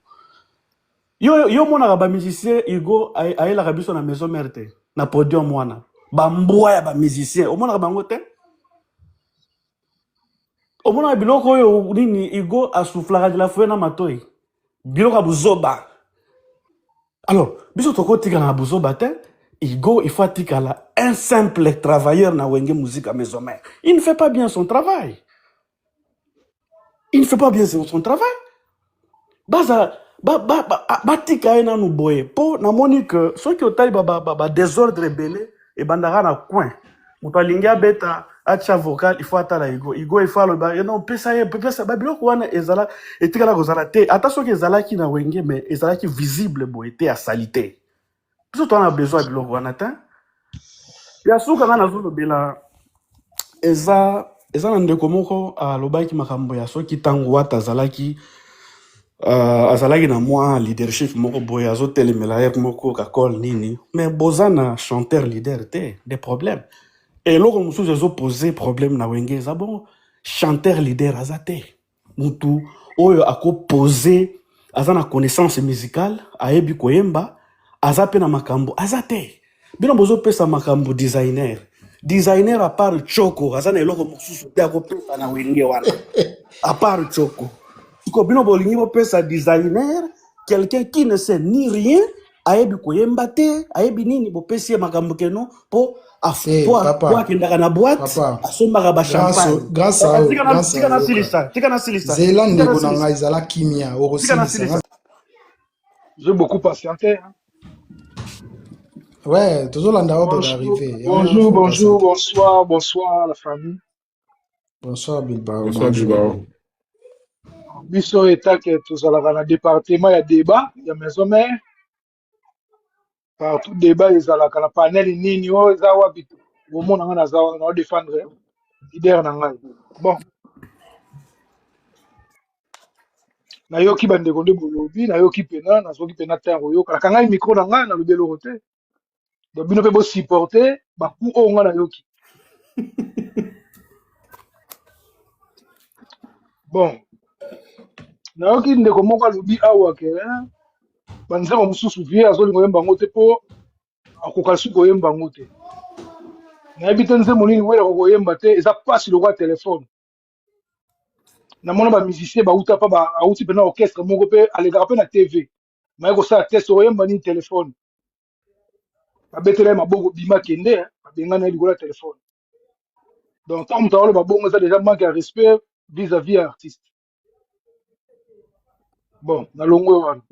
Yo omonaka bamusicien Igo ayelaka biso na Maison Mère te, na podium wana, bambwa ya bamusicien omonaka bango te. Omonaka biloko oyo nini Igo asoufflaka de la foye na matoi, biloko ya buzoba. Alors biso tokotikala na buzoba te. Igo, il faut atikala un simple travailleur na Wenge Musique Maison Mère. Il ne fait pas bien son travail, il ne fait pas bien son travail. Baza batika ye nanu boye, mpo namoni ke soki otali badésordre ebele ebandaka na coin. Moto alingi abeta, atia vocal, il faut atala Igo. Igo, il faut aloba ye non, pesa ye, pesa. Babiloko wana ezala, etikala kozala te. Ata soki ezalaki na Wenge, mais ezalaki visible boye te, asali te. Biso toza na besoin ya biloko wana te. Ya suka nga nazolobela, eza na ndeko moko alobaki makambo ya soki ntango Wata azalaki na mwa leadership moko boye, azotelemela ye moko Kakol nini. Mais boza na chanteur leader te, des problèmes. Eloko mosusu ezopose problème na Wenge eza bongo, chanteur leader aza te. Mutu oyo akopose, aza na connaissance musicale, ayebi koyemba, aza mpe na makambo, aza te. Bino bozopesa makambo designer. Designer à part Choco, aza na eloko mosusu te akopesa na Wenge wana. À part Choco. Siko bino bolingi bopesa designer quelqu'un qui ne sait ni rien, ayebi koyemba te, ayebi nini, bopesi ye makambo keno po Te, po papa, akendaka na boîte, papa, asombaka ba grâce, champagne. grâce Papa, à yo, tika na grâce tika à na yoka. silisa, tika na silisa, Zela tika na ndeko na silisa, ngai, zala kimia, tika na okosilisa. silisa. J'ai beaucoup patienté, hein. Ouais, tozolanda ordre Bonjour, d'arrivée. Yango wana bonjour, faut bonjour, patienter. bonsoir, bonsoir la famille. Bonsoir Bilbao, Bonsoir bonjour. Bilbao. Biso etake tozalaka na département ya débat ya maison mère. Partout débat ezalaka na panel nini oyo eza wapi, omona nga naza wana nao défendre leader na ngai. Bon, nayoki bandeko nde bolobi, nayoki pena, nazoki pena ntango koyoka. Nakangai micro na ngai, nalobi eloko te. Donc bino mpe bosupporte baku oyo nga nayoki. Bon, nayoki ndeko moko alobi awa ke banzembo mosusu vie azolinga koyemba yango te mpo akoka lisusu koyemba yango te. Nayebi te nzembo nini Wera akoki koyemba te, eza mpasi lokola telefone. Namona ba musicien bauta pa auti mpe na orchestre moko mpe alekaka mpe na TV, maye kosala test okoyemba nini telefone, babetela ye maboko bima kende, babengana ye likolo ya telefone. Donc ntango moto akoloba bongo eza déjà manque ya respect vis-à-vis ya artiste. Bon, nalongwe wana.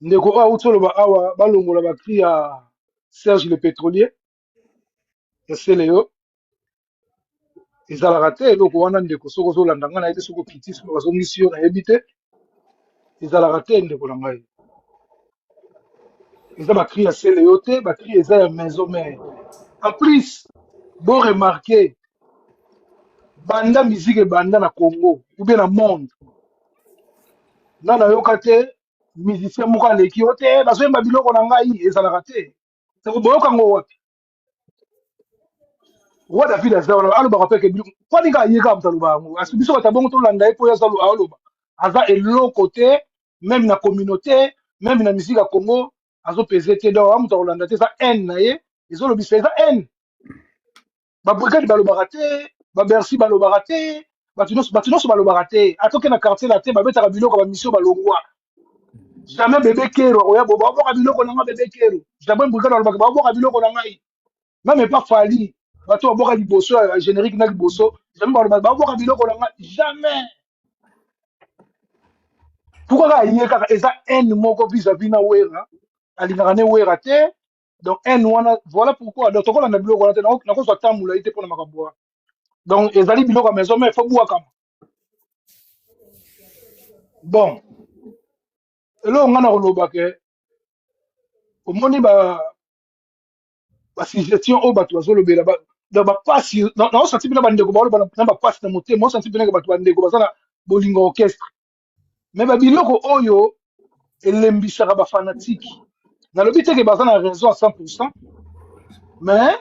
Ndeko oyo auti oloba awa, balongola ba cri ya Serge le pétrolier ya Seleo, ezalaka te eloko wana. Ndeko, soki ozolanda ngai, nayebi te soki okiti, soki bazongisi yo, nayebi te. Ezalaka te, ndeko na ngai, eza ba cri ya Seleo te, ba cri eza ya maison mère. En plus, bo remarquer, banda musique ebanda na Congo ou bien na monde, nga nayoka te musicien moko aleki yo te bazoyemba biloko na ngai, ezalaka te. Boyoka yango wapi? Roi David aza wana, alobaka mpe ke biloko kwani kaka ye kaka moto aloba yango. Asi biso bato ya bongo tolanda ye mpo ye aoloba aza eloko te, même na communauté, même na musique ya Congo azopese te. Donc amoto akolanda te, eza haine na ye ezolobisa, eza haine. Ba Brigade balobaka te, ba Bercy balobaka te, bato nyonso balobaka te. Atoke na quartier na te, babetaka biloko ya bamisio balongwa. Jamais Bebe Kero akoya bo baboka biloko na nga. Bebe Kero jamais, Brigade alobaka baboka biloko na ngai. Même pas Fally, bato baboka liboso ya générique na liboso, jamais baloba baboka biloko na ngai, jamais. Pourquoi kaka ye kaka? Eza haine moko vis-à-vis na Wera, alingaka ne Wera te. Donc haine wana, voilà pourquoi. Donc tokolanda biloko wana te, nakozwa temps molai te mpona makambo wana. Donc ezali biloko ya maison mère, faut bwakama. Bon, eloko ngai na koloba ke omoni ba suggestion oyo bato bazolobela, donc bapasi naosanti mpena, bandeko baoloba na bapasi na motema, osanti mpena ke bato, bandeko baza na bolingo orchestre, mais babiloko oyo elembisaka ba fanatique. Nalobi te ke baza na raison à 100, mais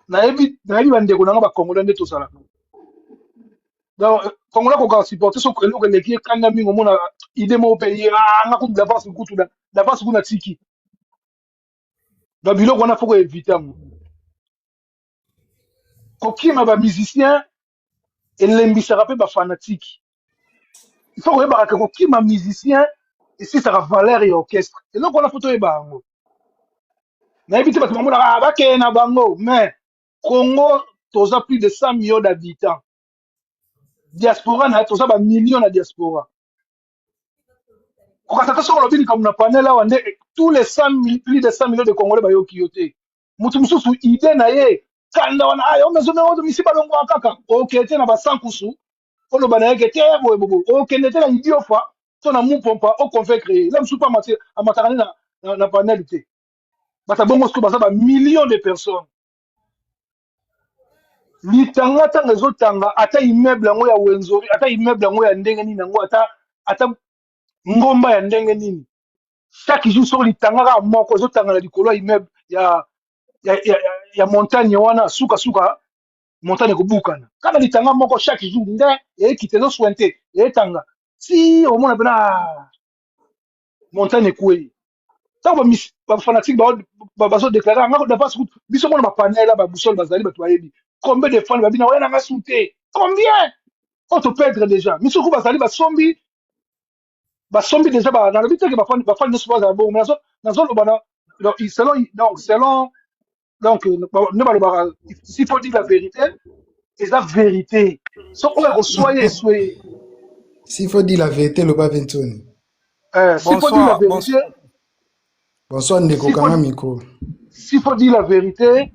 nayebi bandeko na nga bacongolais nde tozalaka. Donc congolais akokaka supporter soki eloko eleki ekanda mingi, omona idée moko mpe ye nga kutu d'avance, kutu d'avance kuna tiki. Donc biloko wana faut koéviter yango. Kokima ba musicien elembisaka mpe ba fanatique. Il faut koyebaka ke kokima musicien esisaka valeur ya orchestre. Eloko wana faut toyeba yango. Nayebi te, bato bamonaka bakeye na bango, mais Congo toza plus de 100 millions d'habitants, diaspora na toza ba million na diaspora. Kokata te soki olobi likambo na panel awa nde tous les 100, plus de 100 millions de Congolais bayoki yo te. Moto mosusu idée na ye kanda wana aya omezo misi balongwaka kaka, okende te na basankusu oloba na ye ke te boye boye, okende te na Idiofa to na Mupompa oconvaincre ye. La mosusu mpe amataka nde na panel te. Bato bongo soki baza ba million de personnes, litanga ntango ezotanga, ata immeuble yango ya Wenzori, ata immeuble yango ya ndenge nini yango, ata ngomba ya ndenge nini, chaque jour soki litanga kaka moko ezotanga na likolo ya immeuble ya montagne wana, sukasuka montagne ekobukana. Kaka litanga moko chaque jour nde eyekita, ezoswente, eyetanga ti omona mpena montagne ekwei. Ntango bafanatique bazodéclare nga d'avance kutu, biso mona bapanel, babusole bazali, bato bayebi combien de fans babi na oya nanga su te, combien oyo toperdre déjà. Misuku bazali basombi, basombi déjà. Nalobi te ke bafans nyonso bazala bongo, mais nazoloba na donc selon, donc selon, donc nde balobaka, s'il faut dire la vérité, eza vérité. So oyo akoswa ye, eswe ye. S'il faut dire la vérité, loba Ventoni. S'il faut dire la Bonsoir, vérité. bonsoir. Bonsoir ndeko. S'il faut Kanga micro. S'il faut dire la vérité,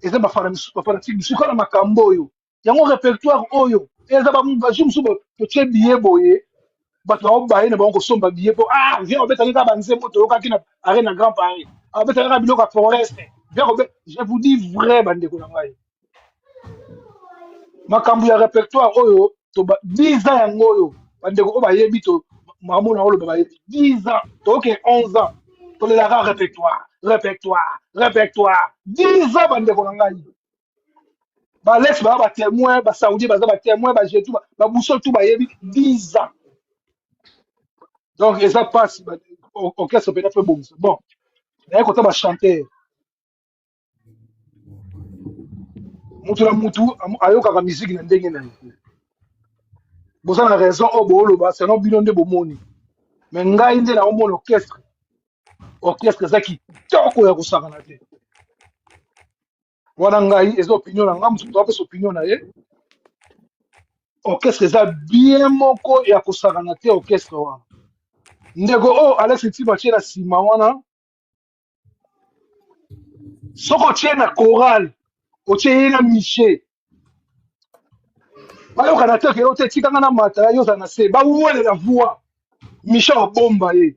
eza bafanatique misusu kaka na makambo oyo yango, répertoire oyo eza bajour mosusu totie billet boye, bato baobaye na bango kosomba billet mpo ah, viens, obetaki kaka banzembo toyokaki na Arena Grand Paris, abetaki kaka biloko ya Forest. Viens kobe, je vous dis vrai, bandeko na ngai, makambo ya répertoire oyo toba 10 ans yango oyo, bandeko oyo bayebi to makambo na oloba bayebi 10 ans, toyoke 11 ans, tolelaka répertoire, répertoire, répertoire, 10 ans. Bandeko na ngai, balesi baza batémoin, basaudi baza batémoin, bajetu, babusol tu bayebi 10 ans. Donc eza mpasi, orchestre mpena mpe bongisa. Bon, naye kota bachanteur, mutu na mutu ayokaka miziki na ndenge na ye. Boza na raison oyo booloba, selon bino nde bomoni, mais ngai nde naomona orchestre, orchestre eza kitoko ya kosakana te. Wana ngai eza opinion na ngai, mosusu apesa opinion na ye. Orchestre eza bien moko ya kosakana te. Orchestre wana, ndeko oyo Alex Ntima atie na nsima wana, soki otie na chorale, otie ye na Michel, bayokana te ke yo te, tikanga na mata, yo ozala na se, bawelela voix, Michel abomba ye,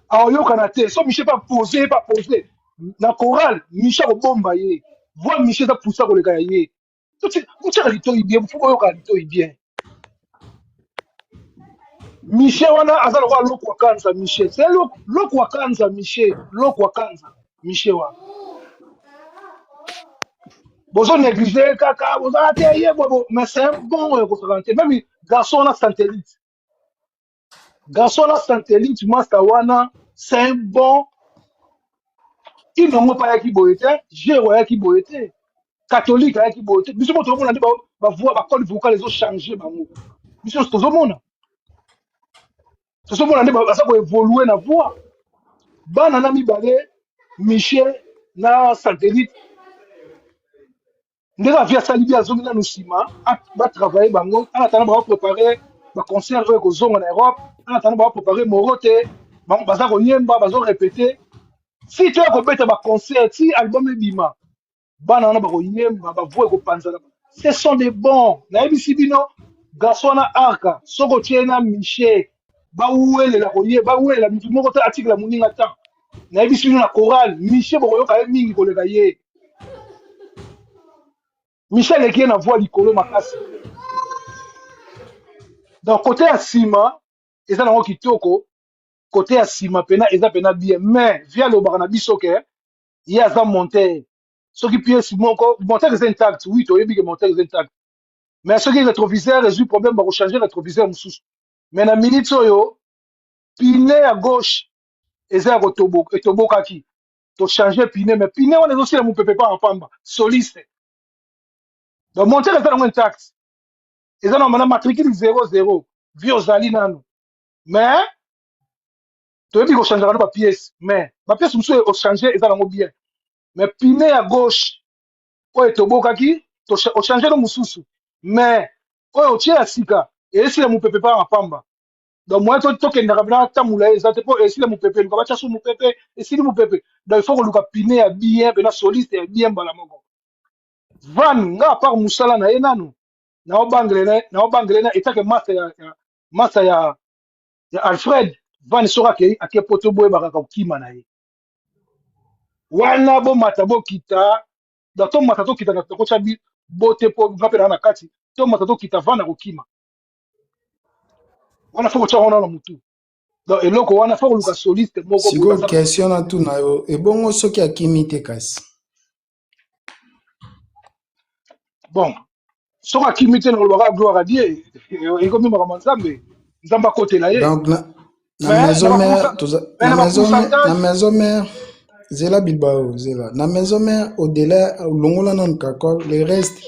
aoyokana te. So Michel pa pose ye, pa pose na chorale, Michel akobomba ye voix. Michel eza pusa koleka ya ye. Otiaka litoi bien, fo boyokaka litoi bien. Michel wana aza lokola loko wa kanza. Michel, c'est loko wa kanza. Michel loko wa kanza. Michel wana bozo néglige kaka, bozala te ye bobo, mais c'est un bon oyo kosakana te. Même garçon wana satellite, garçon wana satellite, master wana, c'est un bon. Inongo mpe ayaki boye te, gero ayaki boye te, catholique ayaki boye te. Biso mo tozomona nde bavoix, bacordes vocales ezochange bango. Biso nyonso tozomona, tozomona nde baza koévolue na voix. Bana na mibale, Michel na satellite, ndenge avi asali bi, azongi nanu nsima, batravaille bango en attendant baoprépare baconcert oyo ekozonga na Europe. En attendant baoprépare moro te, bango baza koyemba, bazorépéte. Si toya kobeta baconcert, ti album ebima, bana wana bakoyemba, bavoix ekopanzana. Ce sont des bons. Nayebisi bino, garçon wana arka, soki otie na Michel, bawelela koye, bawelela mutu moko te atikela moninga temps. Nayebisi bino, na chorale, Michel bokoyoka ye mingi koleka ye. Michel aleki ye na voix likolo makasi. Donc côté ya nsima eza nango kitoko, côté ya nsima pena eza pena bien. Mais vi alobaka na biso ke ye aza monteur, soki pièce moko, monteur eza intact, oui, toyebi ke monteur eza intact, mais soki rétroviseur ezwi problème, bakochange rétroviseur mosusu. Mais na minute oyo, pneu ya gauche eza ya etobokaki, tochange pneu, mais pneu wana ezosila mopepe pa pamba soliste. Donc monteur eza nango intact, eza na matricule 00, vi ozali nanu, mais toyebi kochangeaka no bapièce, mais bapièce mosusu ochange eza nango bien, mais pneu ya gauche oyo etobokaki, ochange no mosusu, mais oyo otie ya sika esila mopepe pa pamba. Donc moyen tokendaka mpena tambola ye eza te, mpo esila mopepe, eluka batya so mopepe, esili mopepe. Donc il faut koluka pneu ya bien mpena, soliste ya bien mbala moko. Van nga, à part mosala na ye nanu, naobangele na etake master ya master ya Alfred Van, soki akei, ake poto, boyebaka kokima na ye wana, bomata bokita. Donc tomata tokita, nakotya bote mpo nga mpe naa na kati. Tomata tokita, Van akokima wana, fo kotya wana na motu. Donc eloko wana, fo koluka soliste moko boye. Sikoyo question natuna yo: ebongo soki akimi te kasi? Bon, soki akimi te, nakolobaka gloire à Dieu, ekomi makambo ya Nzambe, Nzambe akotela ye. Donc na, Na Mais na maison ba mère, toza, mais na na ba maison mère, na pourcentage maison mère, zela Bilbao, zela. Na maison mère, au-delà, longola nanu kakol, le reste,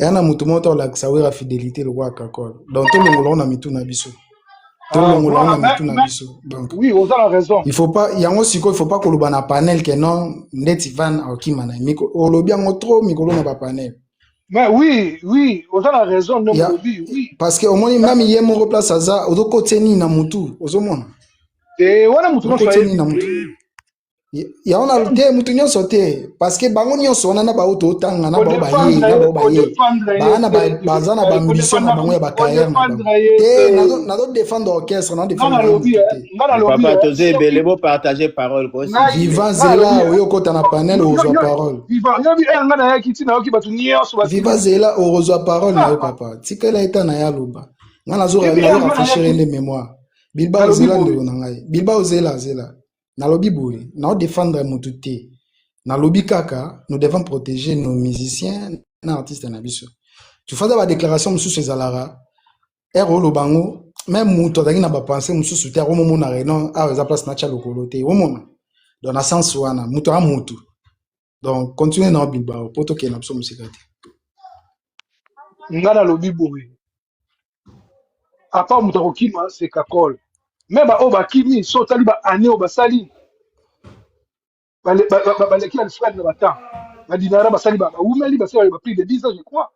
eya na motu moko te olakisa wera fidélité lokola kakol. Donc tolongola ngo na mitu na biso. Ah, Tolongola ngo voilà, na mais, mitu na mais biso. Donc, oui, oza na raison. il faut pas, yango sikoyo, il faut pas koloba na panel ke non, ndeti van akokima na ye. Olobi yango trop mikolo na ba panel. Mais oui, oui, oza na raison ndenge Ya, olobi, oui. parce que omoni même ye moko place aza, ozokotia nini na mutu, ozomona. Te wana motu nyonso Ozokotia nini ayebi na mutu. Yango na te mutu nyonso te parce que bango nyonso wana na bao totanga na bao baye kodefendre na ye bao baye kodefendre baa ye na te baza na baambition na bango ya bacarrière na bango kodefendre ye te te. Nazo défendre orchestre, nazo Nga défendre na nalobi mutu te. nga Mais nalobi papa, toza soki ebele bopartage parole ko s'il ngai vous plaît. Vivant nga zela nalobi oyo okota na panel yo okozwa yo parole. Vivant yobi nga nayaki ntina yoki bato nyonso Viva basili zela okozwa parole na yo ah papa, tikela eta na ye aloba. Nga nazo ebi nazo nga rafraîchir nayaki nde mémoire. Bilbao nalobi zela boye ndeko na ngai, Bilbao zela zela. Nalobi boye, nao défendre mutu te, nalobi kaka nous devons protéger nos musiciens na artiste na biso. Tufanda badéclaration mosusu ezalaka ere oloba yango, même moto azalaki na bapense mosusu te akomomona reno awa eza place natya lokolo te, omona. Donc na sens wana moto a motu. Donc continue na Bilbao po tokende na biso mosika te. Nga nalobi boye, à part moto akokima c'est kakol, me baoyo bakimi so otali baannée oyo basali baleki Alfred na batemps badinara basali bawumeli basali ba plus de 10 ans, je crois.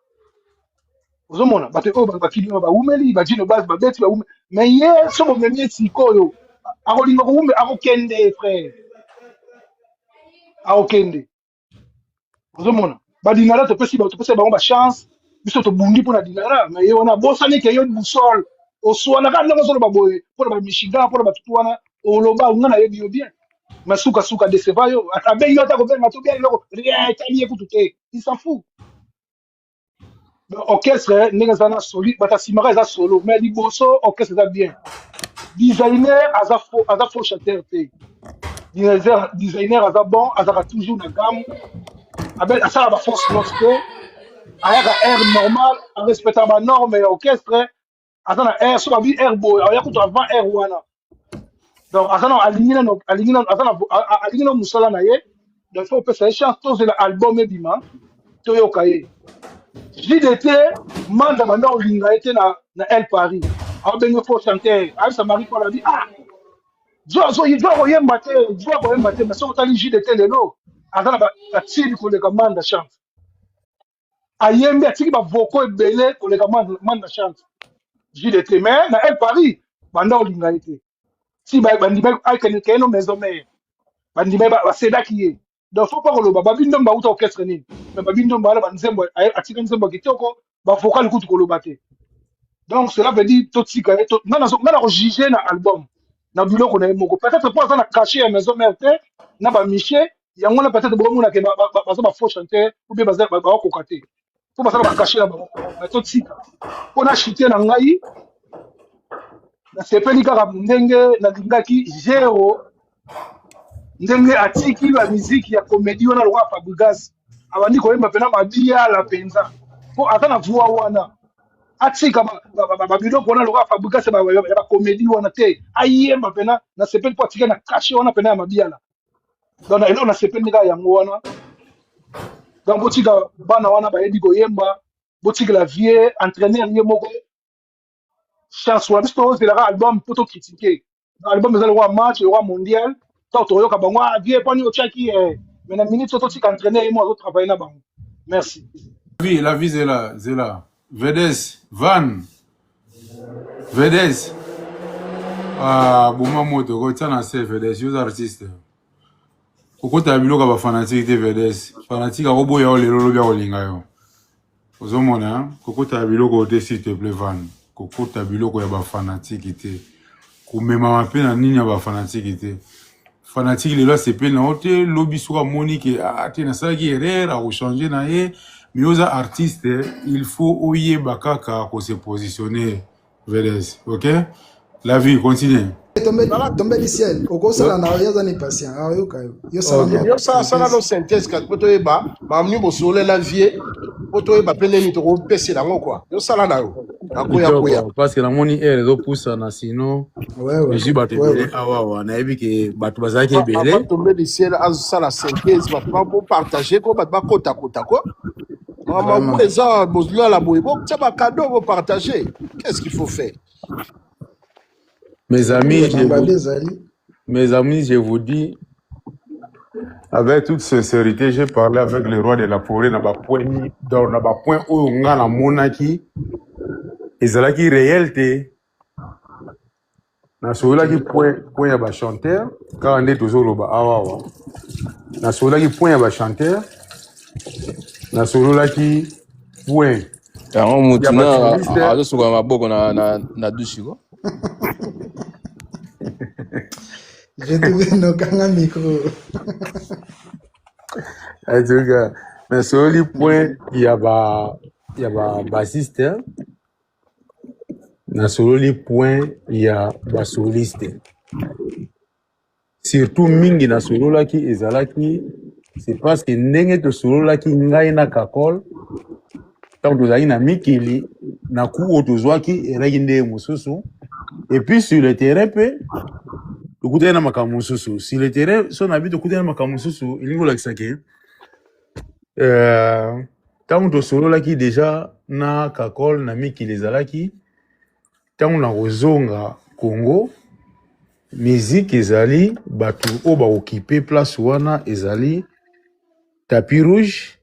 Ozomona bato oyo bakimi oyo bawumeli bajino base babeti bawumeli, mais ye so bomemi ye sikoyo akolinga kowume akokende frère akokende. Ozomona badinara topesi topesi bango bachance, biso tobundi mpo na dinara, mais ye wana abosani ke yo busol oswanaka ndenge ozoloba boye mpona bamichigan mpona batutu wana oloba nga nayebi yo bien, mais sukasuka décevoir yo, abengi yo ata kobenga to bien eloko rien etali ye kutu te, il s'en fout. Donc, orchestre ndenge eza na soli bato asimaka eza solo, mais liboso orchestre eza bien. Designer aza faux chanteur te. Designer aza bon, azalaka toujours na gamme, asala bafausse note te, ayaka air normal, arespectaka banorme ya orchestre, aza na air so babi air boye aya kutu avant air wana. Donc aza na alingi nano alingi nano aza na alingi nano mosala na ye. Donc faut opesa ye chance, tozela album ebima toyoka ye. JDT manda banda olinga ye te na El Paris aobenge faux chanteur, ayebisa Marie Paul abi ah jo jo akoyemba te, jo akoyemba te. Mais soki otali JDT lelo aza na batili koleka manda chante, ayembi atiki bavoko ebele koleka manda chante JDT. Mais na El Paris banda olinga ye te si bandima akende kende no maison mère, bandima basedaki ye. Donc faut pas koloba babi ndombe auta orchestre nini, mais babi ndombe wana banzembo atika nzembo ya kitoko, bavocal kutu koloba te. Donc cela veut dire totika ye nga na kojuge na album na biloko na ye moko, peut-être mpo aza na cachet ya maison mère te na bamiche yango wana, peut-être bomonake baza bafaux chanteur ou bien bakokoka te mpo baza na bacachet na bango. Mais totika mpo na chute na ngai, nasepeli kaka ndenge nalingaki Gero, ndenge atiki bamiziki ya comédie wana lokola Fabregas, abandi koyemba mpena mabiala mpenza mpo aza na voix wana. Atika babiloko wana lokola Fabregas ya bacomédie wana te, ayemba mpena. Nasepeli mpo atika na cachet wana mpena ya mabiala. Donc na eloko nasepeli kaka yango wana. Donc botika bana wana bayebi koyemba, botikela vie entraîneur ye moko chance wana. Biso tozelaka album mpo tokritike album, eza lokola match, lokola mondial, to toyoka bango ah vie mponi otiaki mais na minute so totika entraîneur ye moko azotravaille na bango. Merci. Vie, la vie, c'est là, c'est là. Vedes, Van, Vedes. Ah, boma moto, kotia na se Vedes, yo artiste. Kokota biloko ya bafanatike te Vedes. Fanatique akoboya yo lelo, lobi akolinga yo. Ozomona, kokota biloko te s'il te plaît Van. Kokota biloko ya bafanatike te. Komemama mpe na nini ya bafanatike te. Fanatique lelo asepeli na yo te, lobi soki amoni ke ah, te nasalaki erreur, akochange na ye. Mais oza artiste, il faut oyeba kaka kose positionner Vedes, ok? La vie continue. Tombe tombe du ciel okosala na yo aza ni patient ayoka yo, yo sala Ok, na yo sala sala no synthèse. Synthèse kati po toyeba makambo nini bosolola vie. Po toyeba mpe nini tokopesela yango kua. Yosala na yo. Nakoya koya. Kitoko, parce que namoni heure ezopusana, sinon Ouais, ouais. ezwi bato Ouais, ebele ouais. awa awa, nayebi ke bato bazalaki Avant ebele. tomber du ciel azosala synthèse, bato bopartage ko, bato bakotakota ko. Makambo Vraiment. eza bozolala boye, botia bakado, bopartage. Qu'est-ce qu'il faut faire? Mes amis, je Bambabi vous, ezali. mes amis, je vous dis avec toute sincérité, j'ai parlé avec le roi de la forêt na bapoint donc na bapoint oyo nga namonaki ezalaki réel te. Nasololaki Ok. point ya bachanteur kaka nde tozoloba awa awa. Nasololaki point ya bachanteur, nasololaki point Yango ya mutu na basoliste. azosuka maboko na dushi ko. J'ai trouvé nokanga micro. En tout cas, nasololi point ya ba bassiste, nasololi point ya basoliste, surtout mingi nasololaki ezalaki, c'est parce que ndenge tosololaki ngai na Kakol ntango tozalaki na mikili na ku oyo tozwaki ezalaki ndenge mosusu, et puis sur le terrain mpe tokutani na makambo mosusu. Sur le terrain so na bi tokutani na makambo mosusu, elingi kolakisa ke ntango tosololaki déjà na Kakol na mikili, ezalaki ntango na kozonga Congo, musique ezali bato oyo bakokipe place wana, ezali Tapis Rouge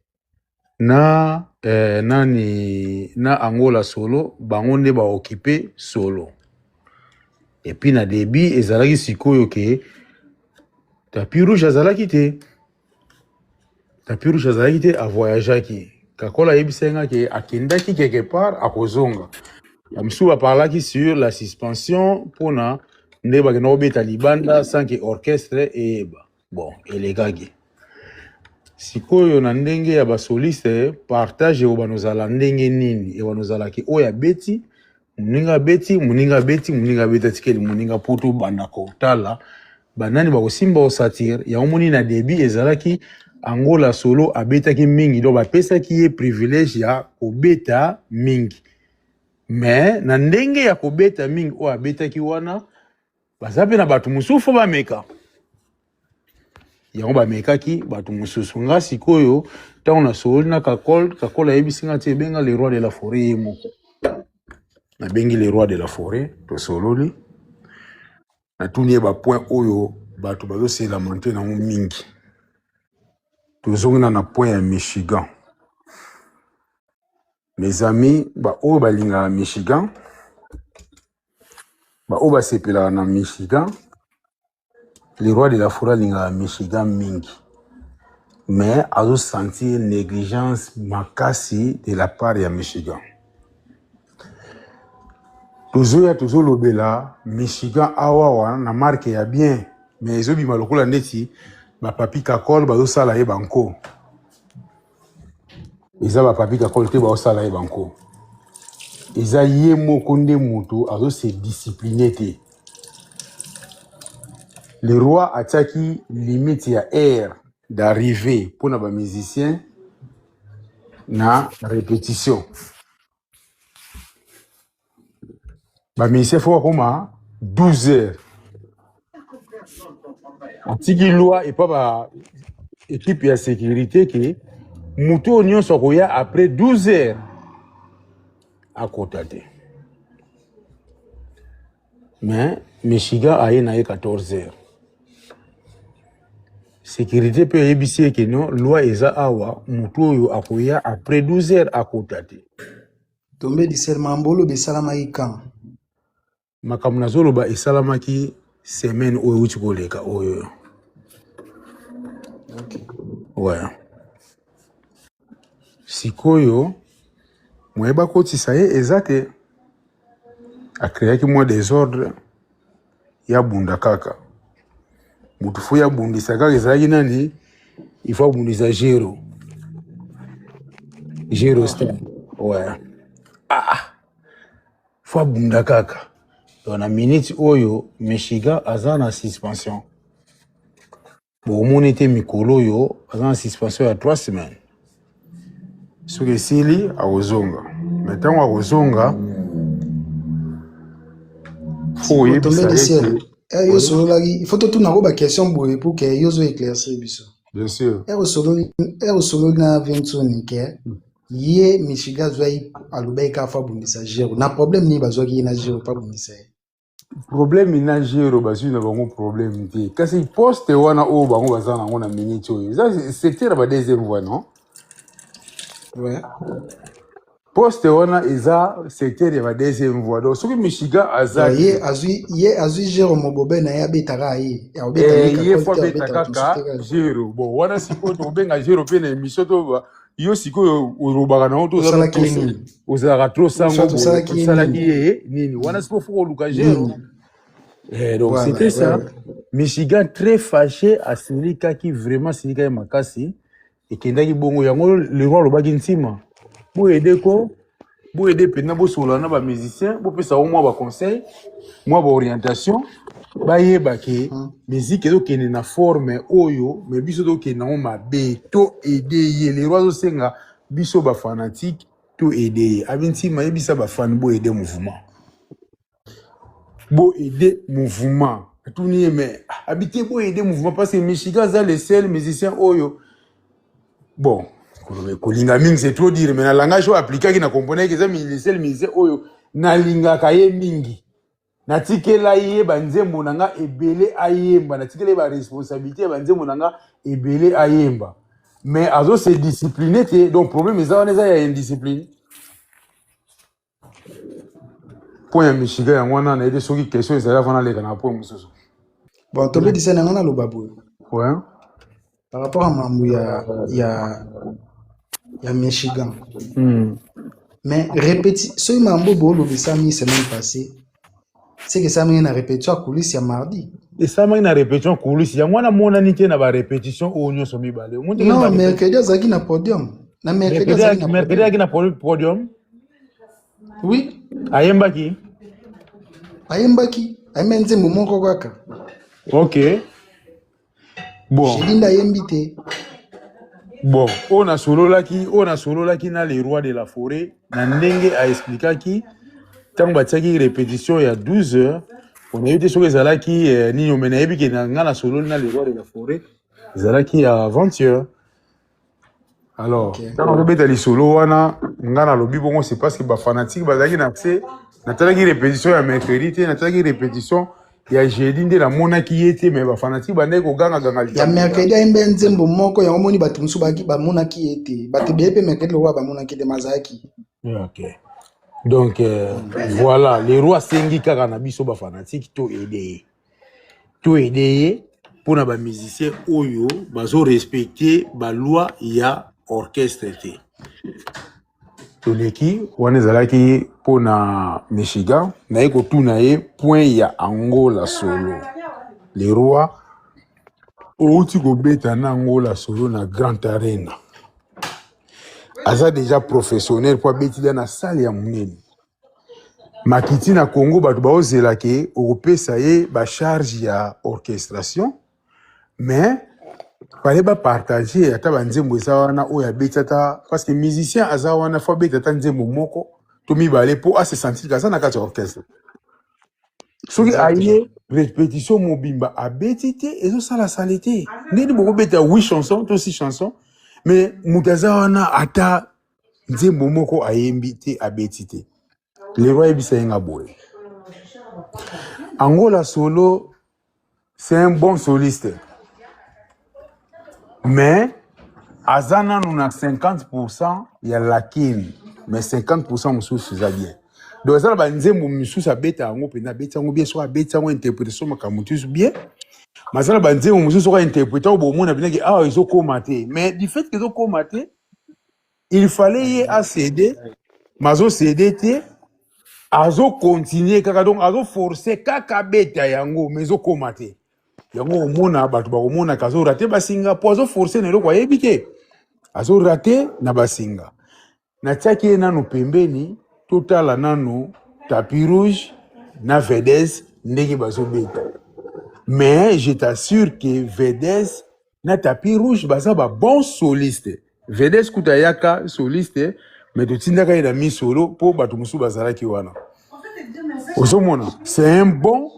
na nani na Angola Solo, bango nde baokipe solo. Et puis na début ezalaki sikoyo ke Tapis Rouge azalaki te, Tapis Rouge azalaki te, avoyageaki. Kakola ayebisaki nga ke akendaki quelque part, akozonga. Ya mosusu baparlaki sur la suspension mpona nde bakenda kobeta libanda sans ke orchestre eyeba. Bon, elekaki. Sikoyo na ndenge ya basoliste, partage ekobana ozala ndenge nini? Ekobana ozalaki oyo abeti, moninga abeti, moninga abeti, moninga abeti, atikeli moninga, mpo tobanda kotala banani bakosimba osatire yango. Moni na début ezalaki Angola Solo abetaki mingi, donc bapesaki ye privilège ya kobeta mingi. Mais na ndenge ya kobeta mingi oyo abetaki wana, baza mpe na bato mosusu fo bameka yango, bamekaki bato mosusu. Nga sikoyo ntango nasololi na Kakol, Kakol ayebisi nga ti ebenga le roi de la forêt ye moko. Nabengi le roi de la forêt, tosololi, natuni ye bapoint oyo bato bazoselamante nango mingi. Tozongi na point ya Michigan. Mes amis, baoyo balingaka Michigan, baoyo basepelaka na Michigan, le roi de la forêt alingaka Michigan mingi, mais azosentir négligence makasi de la part ya Michigan. Tozoya tozolobela Michigan awawa na marke ya bien, mais ezobima lokola ndeti bapapi Kakol bazosala ye banko. Eza bapapi Kakol te bazosala ye banko, eza ye moko nde moto azose discipline te. Le roi atiaki limite ya heure d'arrivée mpona bamusicien na répétition. Bamusicien fo bakoma 12 heures. Atiki loi epa ba équipe ya sécurité ke moto oyo nyonso akoya après 12 heures akota te. Mais Michigan aye na ye 14 heures. Sécurité mpe eyebisi ye ke non, loi eza awa, moto oyo akoya après 12 heures akota te. Tombe du ciel, mambolo esalamaki quand? Makambo nazoloba esalamaki semaine oyo euti koleka oyo. Ok. Ouais. Sikoyo moye bakotisa ye eza te, akreaki mwa désordre ya bunda kaka motu fo ya bundisa kaka. Ezalaki nani? Il faut abundisa Gero, Gero Star. Ouais, fo abunda kaka. Donc na minute oyo Michigan aza na suspension, bomoni te mikolo oyo aza na suspension ya 3 semaines. Soki esili akozonga, mais ntango akozonga fo Sikoyo koyebisa tombé du ye ciel. ke Eh, yo oui, sololaki, il faut totuna ko ba question boye pour que yo zo éclaircir biso. bien sûr. Ere osololi na Vinsoni ke ye Michigan azwaki alobaki kaka fo abundisa Gero. Na problème nini bazwaki ye na Gero mpo abundisa ye? Problème na Gero bazwi na bango problème te, kasi poste wana oyo bango baza nango na minute oyo eza secteur ya ba deuxième voie, non? Ouais. Poste wana eza secteur ya ba deuxième voie, donc soki Michigan aza Donc ye te azwi ye azwi Gero mobobe na ye abetaka ye. Akobeta eh, Mika ye Kol fo te, abeta akobeta bato mosusu kaka te kaka. Gero. Bon, wana sikoyo tokobenga Gero mpe na émission to yo sikoyo olobaka nango to oza Osalaki ye trop nini? ozalaka trop Ou sango soit boye osalaki ye osalaki nini? ye nini wana sikoyo fo koluka Gero. Nini? Eh, donc Voilà, c'était ouais, ça. ouais. Michigan très fâché, asilikaki vraiment, asilikaki makasi, ekendaki bongo yango le roi alobaki ntima boyede ko boyede mpenza bosolola na bamusicien, bopesa bango mwa baconseil, mwa baorientation, bayeba ke musique ezokende na forme oyo, me biso tokende yango mabe, to aide ye. Le roi azosenga biso bafanatike to aide ye, abi ntima yebisa bafani boyede mouvement, bo aider mouvement. Atuni ye mais abi te bo aider mouvement parce que Michigan aza le seul musicien oyo, bon, kolinga mingi c'est trop dire, mais na langage oyo aplikaki na comprenaki ke eza le seul musicien oyo nalingaka ye mingi, natikela ye banzembo na nga ebele ayemba, natikela ye baresponsabilité ya banzembo na nga ebele ayemba, mais azo se discipline te. Donc problème eza wana, eza ya indiscipline. Point ya Michigan yango wana, nayebi soki question ezali avant naleka na point mosusu. Bon, tombé du ciel na nga naloba boye. Ouais. Par rapport à mambo ya Michigan. Mais répéti soki mambo booloba esami semaine passée, c'est que esamaki na répétition ya coulisse ya mardi. Esalamaki na répétition coulisse, yango wana monani te na barépétition oyo nyonso mibale. Omoni te ke Non, barépétition mercredi azalaki na podium. Na mercredi mercredi azalaki na mercredi podium. ayaki na podium. Oui, ayembaki. Ayembaki, ayembi nzembo moko kaka. Ok, bon. Jeudi nde ayembi te. Bon, oyo nasololaki na le roi de la forêt, na ndenge aexplikaki, ntango batiaki répétition ya 12 heures, onayebi te soki ezalaki nini, me nayebi ke na nga nasololi na le roi de la forêt ezalaki ya 20 heures. Alors Ok. ntango azobeta lisolo wana, nga nalobi bongo c'est parce que bafanatike bazalaki na se. Natalaki répétition ya mercredi te, natalaki répétition ya jeudi nde namonaki ye te, mais bafanatike bandaki kogangaganga Ya likambo ya mercredi ayembi nzembo moko yango moni bato mosusu bamonaki ye te. Bato ebele mpe mercredi lokola bamonaki te mazalaki. Ok, donc voilà, le roi asengi kaka na biso bafanatike to aide ye, to aide ye mpona bamusicien oyo bazorespecte baloi ya orchestre te. Toleki wana ezalaki mpona Michigan. Naye kotuna ye point ya Angola solo. Le roi outi kobeta na Angola solo na Grand Arena, aza déjà professionnel mpo abeti na salle ya monene. Makiti na Congo, bato baozela ke okopesa ye bacharge ya orchestration, mais fallait bapartage ata banzembo eza wana oyo abeti ata, parce que musicien aza wana fo abeta ata nzembo moko to mibale mpo ase sentir ke aza na kati ya orchestre. Soki Exactement. aye répétition mobimba abeti te, ezosala sale te. Ndeni bokobeta 8 chanson to 6 chanson, mais moto aza wana ata nzembo moko ayembi te, abeti te. Le roi ayebisa ye nga boye: Angola solo, c'est un bon soliste, mais aza nanu na 50% ya lakini, mais 50% mosusu eza bien. Donc eza na banzembo misusu abeta yango mpenza, abeti yango bien, soki abeti yango interprétation makambo mosusu bien, mais aza na banzembo mosusu soki ainterpréte yango bomona mpenza ke awa ezokóma te. Mais du fait ke ezokóma te, il fallait ye acéder, mais azocéder te, azocontinue kaka, donc azoforce kaka abeta yango, mais ezokóma te. Yango omona bato bakomonaka azorate basinga mpo azoforce na eloko ayebi te, azorate na basinga. Natiaki ye nanu pembeni, totala nanu tapis rouge na Vedes ndenge bazobeta. Mais je t'assure que Vedes na tapis rouge baza ba bon soliste. Vedes kutu ayaka soliste, mais totindaka ye na misolo mpo bato mosusu bazalaki wana. Ozomona, c'est un bon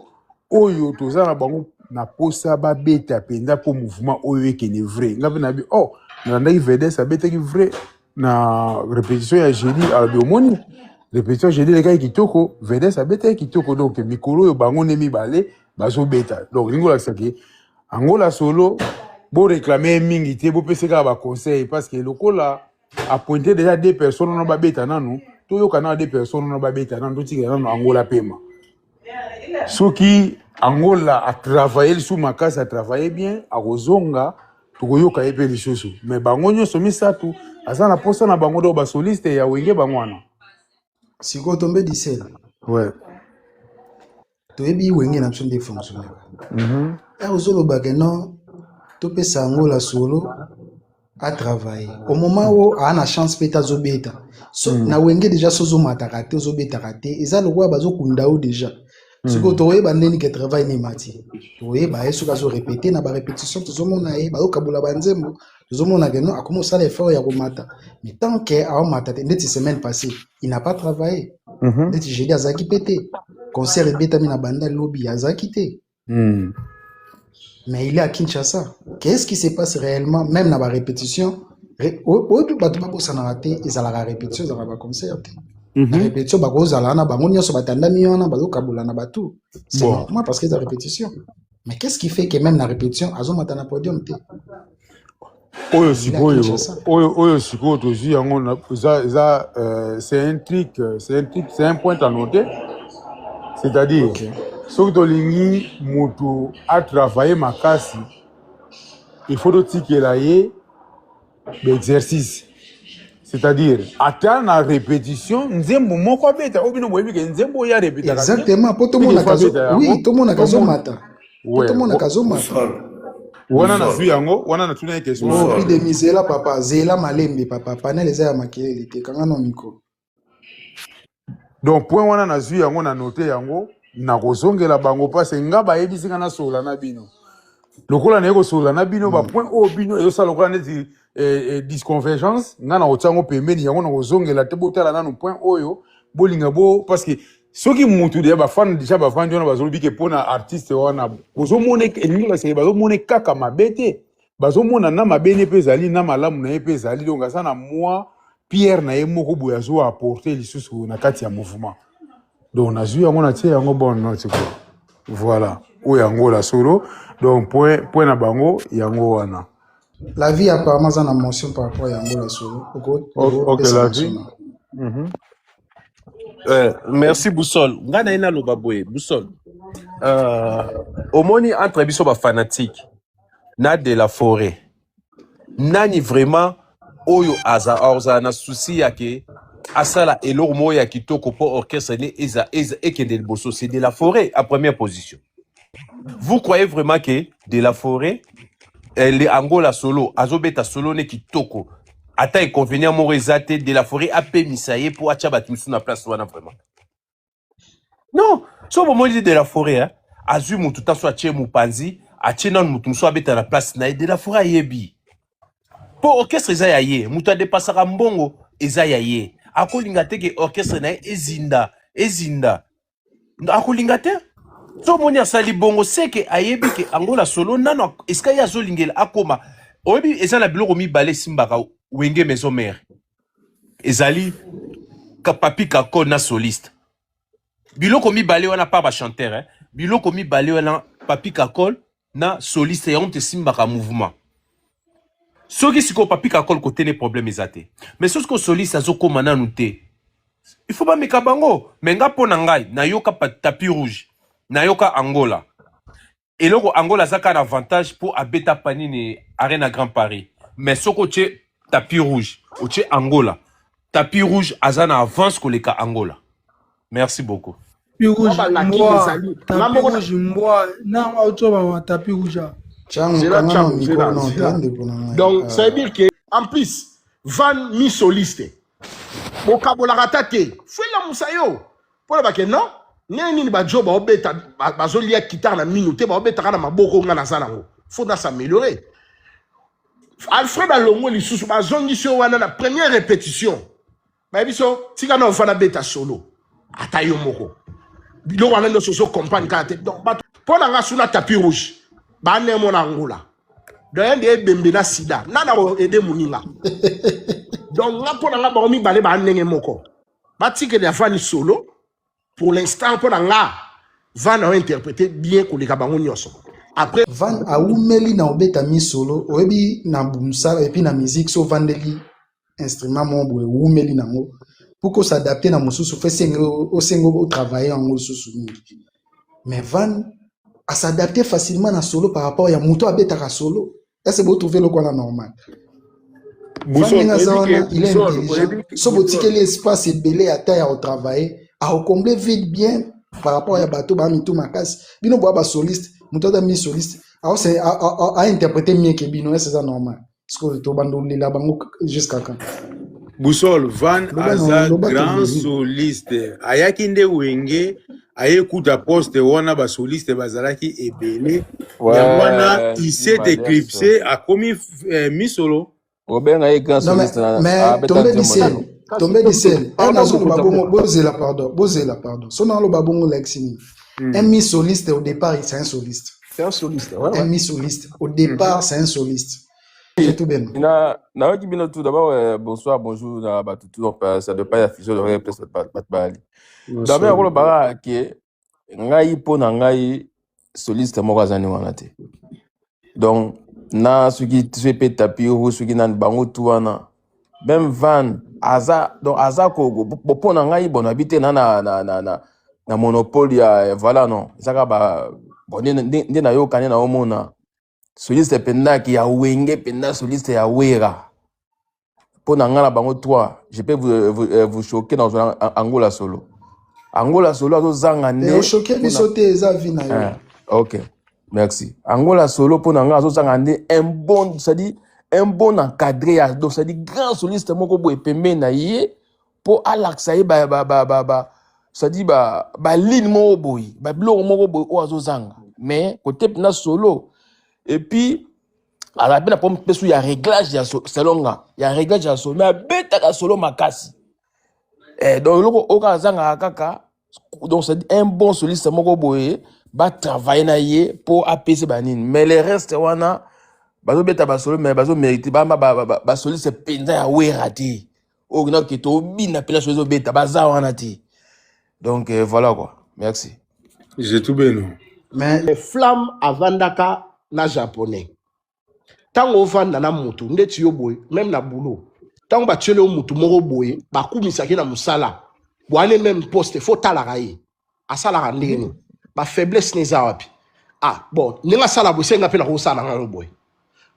oyo toza na bango na posa babeta mpenza mpo mouvement oyo ekende vrai. Nga mpe nabi, oh, nalandaki Vedes abetaki vrai na répétition ya jeudi. Alobi omoni répétition ya jeudi elekaki kitoko, Vedes abetaki kitoko. Donc mikolo oyo bango nde mibale bazobeta. Donc lingi kolakisa ke Angola solo bo réclamer ye mingi te, bopesa kaka ba conseil, parce que lokola apointe déjà deux personnes wana babeta nanu, toyoka nanu deux personnes wana babeta nanu, totikela nanu Angola pema. Soki Angola atravaille lisusu makasi, atravaille bien, akozonga, tokoyoka ye mpe lisusu. Mais bango nyonso misato aza na posa na bango, donc basoliste ya Wenge bango wana. Sikoyo tombe disel. Ouais. Toyebi Wenge na biso nde fonctionnaka. Ere ozoloba ke non, topesa yango la solo a travailler au moment où aa na chance mpe te azobeta so, na Wenge déjà so ozomataka te, ozobetaka te, eza lokola bazokunda yo déjà. Sikoyo tokoyeba ndeni ke travail ne emati? Tokoyeba ye soki azorépéter na barépétition, tozomona ye bazokabola banzembo, tozomona ke non, akomi kosala effort ya komata. Mais tant ke aomata te, ndeti semaine passée il n'a pas travaillé, ndeti jeudi azalaki mpe te, concert ebetami na banda lobi azalaki te, mais il est à Kinshasa. Qu'est-ce qui se passe réellement? Même na barépétition, oyebi bato babosanaka te, ezalaka répétition, ezalaka baconcert te. Na répétition bakozala wana bango nyonso batandami wana, bazokabola na bato, c'est normal parce que eza répétition. Mais qu'est-ce qui fait que même na répétition azomata na podium te? Oyo Il est à sikoyo Kinshasa. Oyo sikoyo tozwi yango eza c'est un truc, c'est un point à noter, c'est-à-dire soki tolingi moto atravaille makasi, il faut totikela ye baexercice, c'est-à-dire ata na répétition nzembo moko abeta oyo bino boyebi ke nzembo oyo arépétaka bien. Exactement, po soki tomonaka faut abeta yango, oui, tomonaka tomona azomata, po tomonaka azomata. Boussole. Wana Boussole. nazwi yango wana, natuna ye question wana. Oh, Boussole. Pidemi, zela papa, zela malembe papa, panel eza ya makelele te, kanga no micro. Donc point wana nazwi yango, na note yango, nakozongela bango mpasi. Nga bayebisi nga nasolola na bino, lokola naye kosolola na bino bapoint oyo bino ezosala lokola neti disconvergence, nga na kotia yango pembeni, yango na kozongela te. Botala nanu point oyo bolinga bo, parce que soki mutu deja bafan deja bavandi wana, bazolobi ke mpona artiste wana bozomona, elingi kolakisa bazomona kaka mabe te, bazomona na mabe ne mpe ezali, na malamu na ye mpe ezali. Donc aza na mwa pierre na ye moko boye azo apporter lisusu na kati ya mouvement. Donc nazwi yango, natie yango bonne note quoi. Voilà, oyo yango la solo. Donc point na bango yango wana. La vie apparemment aza na mention par rapport ya yango la solo. Ok, Okopesa la mention vie na. Merci Boussole. Nga na ye naloba boye, Boussole. Omoni entre biso ba fanatique na de la forêt. Nani vraiment oyo aza azala na souci ya ke asala eloko moko ya kitoko mpo orchestre ne eza ekende liboso? C'est de la forêt à première position. Vous croyez vraiment que de la forêt, le Angola solo azobeta solo ne kitoko, ata inconvénient moko eza te, de la forêt apemisa ye mpo atya bato mosusu na place wana? Vraiment non. So bomoni de la forêt, hein, azwi mutu taso atie mopanzi, atie nanu mutu mosusu abeta na place na ye. De la forêt ayebi mpo orchestre eza ya ye, moto adepasaka mbongo eza ya ye, akolinga te ke orchestre na ye ezinda ezinda, akolinga te. So omoni asali bongo seke ayebi ke Angola solo nano esika ye azolingela akoma. Oyebi, eza na biloko mibale esimbaka Wenge Maison Mère, ezali Papi Kakol na soliste. Biloko mibale wana pa bachanteur, eh? Biloko mibale wana, Papi Kakol na soliste, yango moto esimbaka mouvement. Soki sikoyo Papi Kakol kotene, problème eza te. Mais soki sikoyo soliste azokóma nanu te, il faut bameka bango. Mais nga, mpo na ngai, nayoka tapis rouge, nayoka Angola. Eloko Angola aza kaka na avantage mpo abeta panini Arena Grand Paris. Mais soki otie tapis rouge, otie Angola, tapis rouge aza na avance koleka Angola. Merci beaucoup. Tapis Mwa rouge balakine mbwa ezali nga tapis moko na rouge mbwa nango autobama tapis rouge a. Changu, zela kanga no changu micro zela no te zela. ndeko na ngai. Donc ça veut Ah. dire que en plus van mi soliste bokabolaka ata te, fo elamusa yo mpo na bake non, ndenge nini bajo baobeta bazolia guitare na minu te, baobetaka na maboko. Nga naza nango, fo na s'améliorer. Alfred alongwe lisusu, bazongisi yo wana na première répétition, bayebi so tika na ofanda beta solo ata yo moko, biloko wana nyonso ozo comprendre kaka te. Donc bato mpo na nga suna tapis rouge banemo na Angola, donc ye nde ebembe na sida nana koede moninga. Donc nga mpo na nga bango mibale baa ndenge moko, batikeli afani solo pour l'instant. Mpo na nga Van ao interpréter bien koleka bango nyonso après. Van awumeli na obeta misolo, oyebi na mosala et puis na musique, so ovandeli instrument moko boye, ewumeli nango pour kos'adapter na mosusu, faut esenge osenga otravaille yango lisusu mingi. Mais Van as'adapte facilement na solo par rapport ya moto abetaka solo. Ese botrouve eloko wana normal? Van Boussole, ndenge aza oyebi wana, ke il est Boussole, intelligent. oyebi So Boussole. botikeli espace ebele ata ya kotravaille, akocomble vite bien par rapport ya bato baa mitu makasi. Bino boya basoliste, moto aza mi soliste ainterpréter mieux ke bino. Ese eza normal? Parce que tobanda olela bango jusqu'à quand? Boussole, Van Loba na aza loba grand toleli. soliste. Ayaki nde Wenge, aye kuta poste wana basoliste bazalaki ebele. Yango wana Ouais, il s'est Malex. éclipsé, akomi misolo. Obenga ye grand Non mais, soliste na mais abeta tombe nzembo du ciel, nini. Kasi tombe du ciel. Un pardon, azoloba mokonzi bongo, mboka. bozela pardon, bozela pardon. So naloba bongo lakisi nini? Un mi soliste au départ, c'est un soliste. C'est un soliste, ouais, Un mi soliste au départ, c'est un soliste. C'est tout bien. Na nayoki bino tout d'abord, bonsoir, bonjour na bato tout, donc ça dépend ya fuseau d'horaire place bato bali. D'abord Bonsoir. nakolobaka ke ngai, mpo na ngai, soliste moko aza ni wana te. Donc na soki soki mpe tapis rouge, soki nani, bango tu wana, même Van aza, donc aza ko mpo na ngai, bon, nayebi te na monopole ya voilà, non, eza kaka ba bon nde nayoka nde naomona soliste mpendaki ya Wenge, mpenza soliste ya Wera, mpo na ngai na bango trois, je peux vous choquer dans Angola solo. Angola solo azozanga E nde ochoquer mpona biso te, eza vie na yo. Ah, ok, merci. Angola solo, mpo na ngai azozanga nde un bon, c'est-à-dire un bon encadré ya, donc c'est-à-dire grand soliste moko boye pembeni na ye mpo alakisa ye ba c'est-à-dire ba baligne moko boye, babiloko moko boye oyo azozanga. Mais kote mpena solo, et puis azala mpe na problème mpe su ya réglage ya selon nga ya réglage ya solo, mais abetaka solo makasi. Donc eloko oyo kaka azangaka kaka, donc c'est un bon soliste moko boye batravaille na ye mpo apesa banini. Mais le reste wana bazobeta basolo, mais bazomérite bamba basoliste mpenza ya Wera te, oyo noke tobina mpena so ezobeta, baza wana te. Donc voilà quoi, merci. J'ai tout beno. Mais Flamme avandaka na Japonais. Ntango ovanda na mutu ndeti yo boye, même na boulot, ntango batieli yo mutu moko boye, bakumisaki na mosala bwane, même poste, faut talaka ye asalaka ndenge nini, bafaiblesse ne eza wapi. Ah bon, ndenge asala boye, senga mpe nakosala na ngai boye,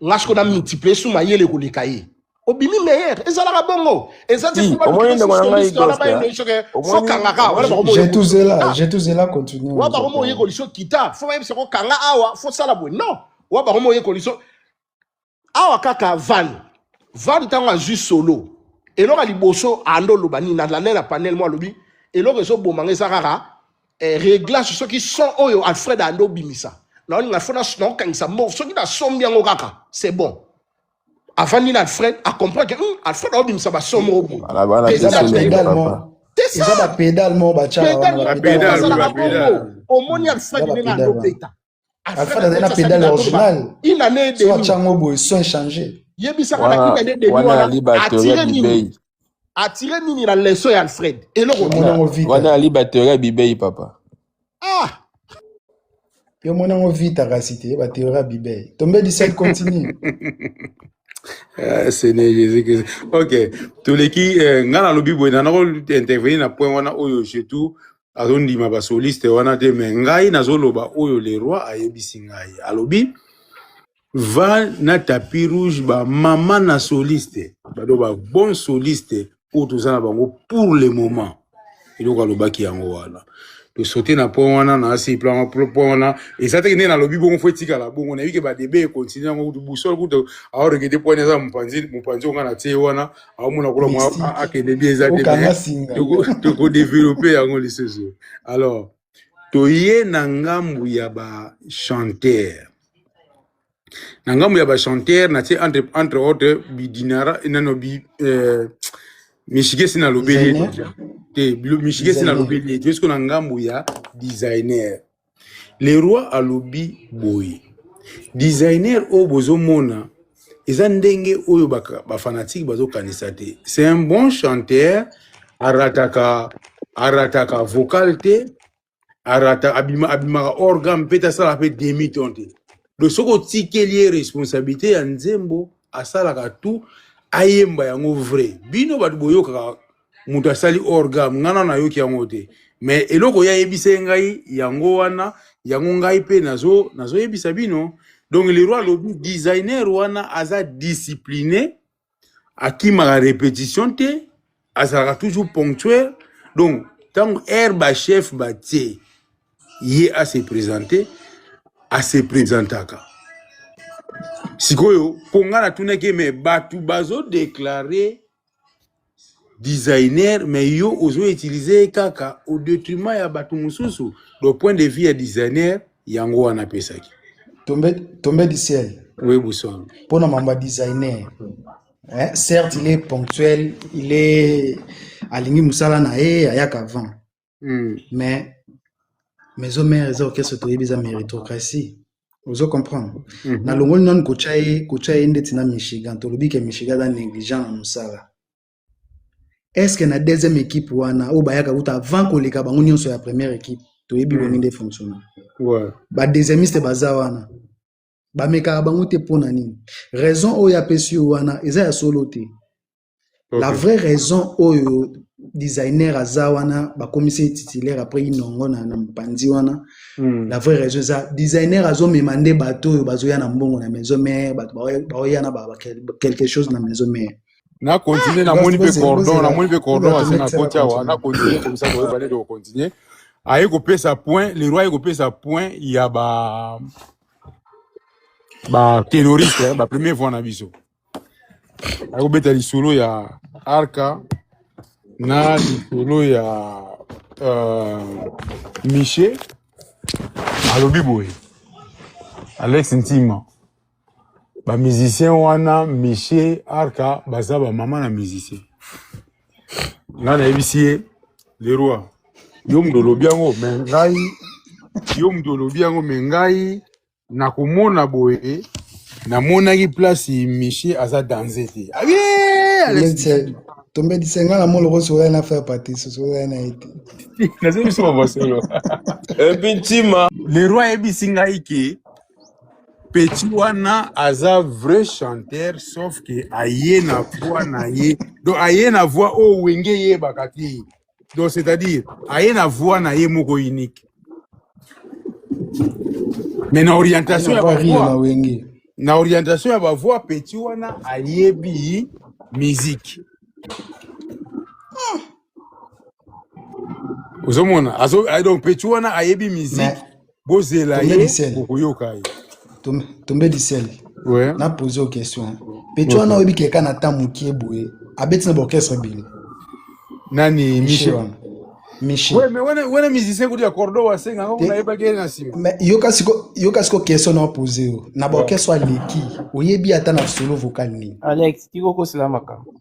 nga siko na multiplie su mayele koleka ye, obimi meilleur. Ezalaka bongo, eza te. Si Fo omoni ndeko na ngai balukisa wana Goste, bayeba soke fo omoni kangaka wana omoni bakoma j'ai tout oyekolisa zela, ah j'ai tout zela, continue wa bakoma ozwa. oyekolisa kita, fo bayebisa ko kanga awa, fo sala boye. Non, wa bakoma oyekolisa awa kaka. Van ntango azwi solo, eloko ya liboso ando oloba nini? Nalanda na panel mo, alobi eloko ezobomanga eza kaka réglage. Soki son oyo Alfred ando obimisa, naolinga fo naokangisa mbongo, soki nasombi yango kaka, c'est bon. Avandi na Alfred, acomprendre ke Alfred aobimisa bason moko boye. Ala wana Eza te ba solo ye pédale papa. mo, te eza ça ba pédale mo batiaka wana, pédale ba Ba pédale pédale, wana. oui, ezalaka ba pédale. bongo. Omoni Eza Alfred ba ndenge pédale wana. andobeta. Alfred Alfred azali na abeti, asali pédale na aloba original, une année et so demi. atya yango boye, son échange. Yebisaka na une Wana année et demi wana wana ali bateori ya atire nini? bibei. Atire nini na leçon ya Alfred? Eloko Omoni te. Wana yango vite. wana ali bateori ya bibei, papa. Ah. Yo moni yango vite, kasi te bathéorie ya bibei. Tombe du ciel, continue. Ah, Seigneur Jésus-Christ. Ok, toleki nga nalobi boye, nanako intervenir na point wana oyo surtout azondima basoliste wana te. Mais ngai nazoloba oyo le roi ayebisi ngai, alobi Van na tapis rouge bamama na soliste bado ba bon soliste oyo toza na bango pour le moment. Eloko alobaki yango wana, tosaute na point wana na asi plan. Point wana eza teke nde nalobi bongo, fo etikala bongo. Nayebi ke badebe ekontinue yango kutu. Busol kutu aoregete point eza mopanzi mopanzi oyo nga na tie wana, aomona kola mwa Mystique. Akende bi eza te. Okanga Mais singa. Tokodévelopper yango lisusu. Alors toye na ngambu ya bachanteur. Na ngambo ya bachanteur natie entre, entre autres bidinara nano bi mishike esi nalobeli ye Designer. deja te, mishike esi Designer. nalobeli ye te siko na ngambo ya designer le roi alobi boye designer oyo bozomona eza ndenge oyo bafanatike bazokanisa te. C'est un bon chanteur, arataka arataka vocal te, arata abimaka organe mpe te, asalaka mpe demi ton te. Donc soki otikeli ye responsabilité ya nzembo, asalaka tout ayemba yango vrai. Bino bato boyokaka moto asali organe, ngai nano nayoki yango te, mais eloko oyo ayebisa ye ngai yango wana, yango ngai mpe nazoyebisa bino. Donc le roi alobi designer wana aza discipliné, akimaka répétition te, azalaka toujours ponctuel. Donc ntango aire bachef batie ye ase présente, ase présentaka. Sikoyo mpo ngai natunaki ye, me bato bazodeklare designer, mais yo ozoutilize ye kaka au détriment ya bato mosusu. Donc point de vue ya designer yango wana apesaki. Tombé du ciel. Oui, Boussole. Pour le designer. Hein, certes, il est ponctuel, il est aligné musala na ye, ayaka avant. Mais maison mère eza orchestre toyebi eza méritocratie. Ozo comprendre? Na longoli nanu kotia ye ndeti na Michigan, tolobi ke Michigan aza négligent na mosala. Est-ce que na deuxième équipe wana oyo bayaka kuta avant koleka bango nyonso ya première équipe, toyebi bongi nde fonctionne. Ouais. Ba deuxièmiste baza wana. Bamekaka bango te mpona nini? Raison oyo apesi yo wana eza ya solo te. La vraie raison oyo designer aza wana bakomisi ye titulaire après inongo na mopanzi wana. La vraie raison eza designer azomema nde bato oyo bazoya na mbongo na maison mère, bato baoya na quelque chose na maison mère. Na continue, namoni mpe cordon, namoni mpe cordon ase na koti awa, na continue comme ça koyeba nde tokocontinue. Aye kopesa point, le roi aye kopesa point ya ba ba terroriste, ba premier voix na biso. Aye kobeta lisolo ya Arka na lisolo ya Miche. Alobi boye Alex Ntima, ba musicien wana Miche Arka baza ba mama na musicien. Nga nayebisi ye le roi, yo moto olobi yango me ngai, yo moto olobi yango me ngai nakomona boye, namonaki place Miche aza danse te. Abi Alex Ntima. Tombé du ciel, nga na moloko soya na faire partie soya na ye te. Nazebi biso babosolo. Et puis Ntima. Le roi ayebisi ngai ke petit wana aza vrai chanteur, sauf ke aye na voix na ye. Donc aye na voix oyo wenge eyebaka te. Donc c'est-à-dire aye na voix na ye moko unique. Mais na orientation ya Aye na ba voix Rio voix, na wenge. na orientation ya ba voix, petit wana ayebi musique. Ozomona, azo donc petit wana ayebi musique, bozela Tombé ye, du ciel. bokoyoka ye. Tombé du ciel. Ouais. Na posé aux questions. Petit wana oyebi keka na temps mokie boye, abeti na ba orchestre ebele. Nani Michel Michel? wana. Michel. Ouais, mais wana wana musicien kutu ya cordo wasenga ngo nayebaki ye na nsima. Mais yoka siko question na posé yo. Na ba orchestre aleki, oyebi ata na solo vocal nini? Alex, tiko kosela makambo.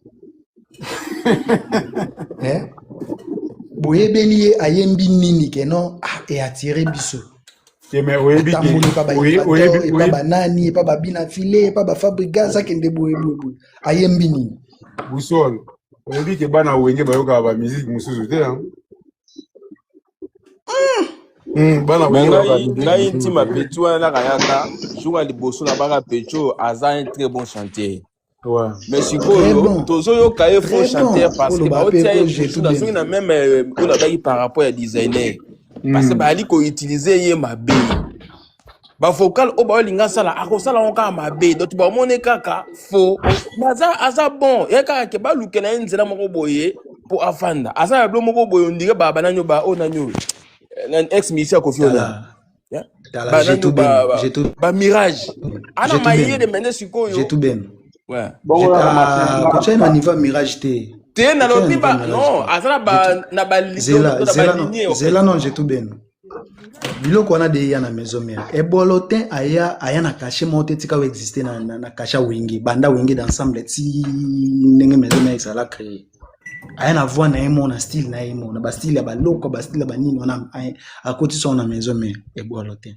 Eh? Boyebeli ye ayembi nini ke non, ah, e attirer biso. Te, mais oyebi ke Atamboli epa ba oyebi Ibrator, epa ba nani, epa ba Bina Filé, epa ba Fabregas, akende boye boye boye. Ayembi nini? Boussole, oyebi ke bana wenge bayokaka ba musique mosusu te, hein? Bana Mais wenge bayokaka ngai musique ngai mosusu Ntima te. petit wana nakayaka jour ya liboso na baka petit oyo aza un très bon chanteur. Ouais. Mais Très sikoyo bon. tozoyoka ye faux Très chanteur bon. parce que Oloba pe baotia ko ye je toujours tout nazongi bien. na même oyo nabaki par rapport ya designer. Parce que bayali koutilize ye mabe. Ba vocal oyo baolinga asala akosala yango kaka mabe. Donc bamoni kaka faux. Mais aza bon. Ye kaka ke balukela ye nzela moko boye po afanda. Aza na bilo moko boye ondire ba banani ba oyo nani oyo. Na ex ministère Koffi Olomide. Tala. Tala, Ba je nani tout ba bien. ba Je tout ba mirage. Ana je tout mayele bien. mende sikoyo. Je tout bien. Ouais. Je ah, kotia na niveau mirage te. Te na Kotia na lobi niveau ba mirage non, te. aza na Je ba tout na ba Zela na ba zela non lignée en fait. zela non je tout bien. Biloko wana de eya na maison mère. Ebolo te aya aya na cachet moko te tika existe na cachet ya Wenge. Banda Wenge d'ensemble ti ndenge maison mère ezala créer. Aya na voix na ye moko na style na ye moko na ba style ya baloko ba style ya banini wana akotisa wana na maison mère ebolo te.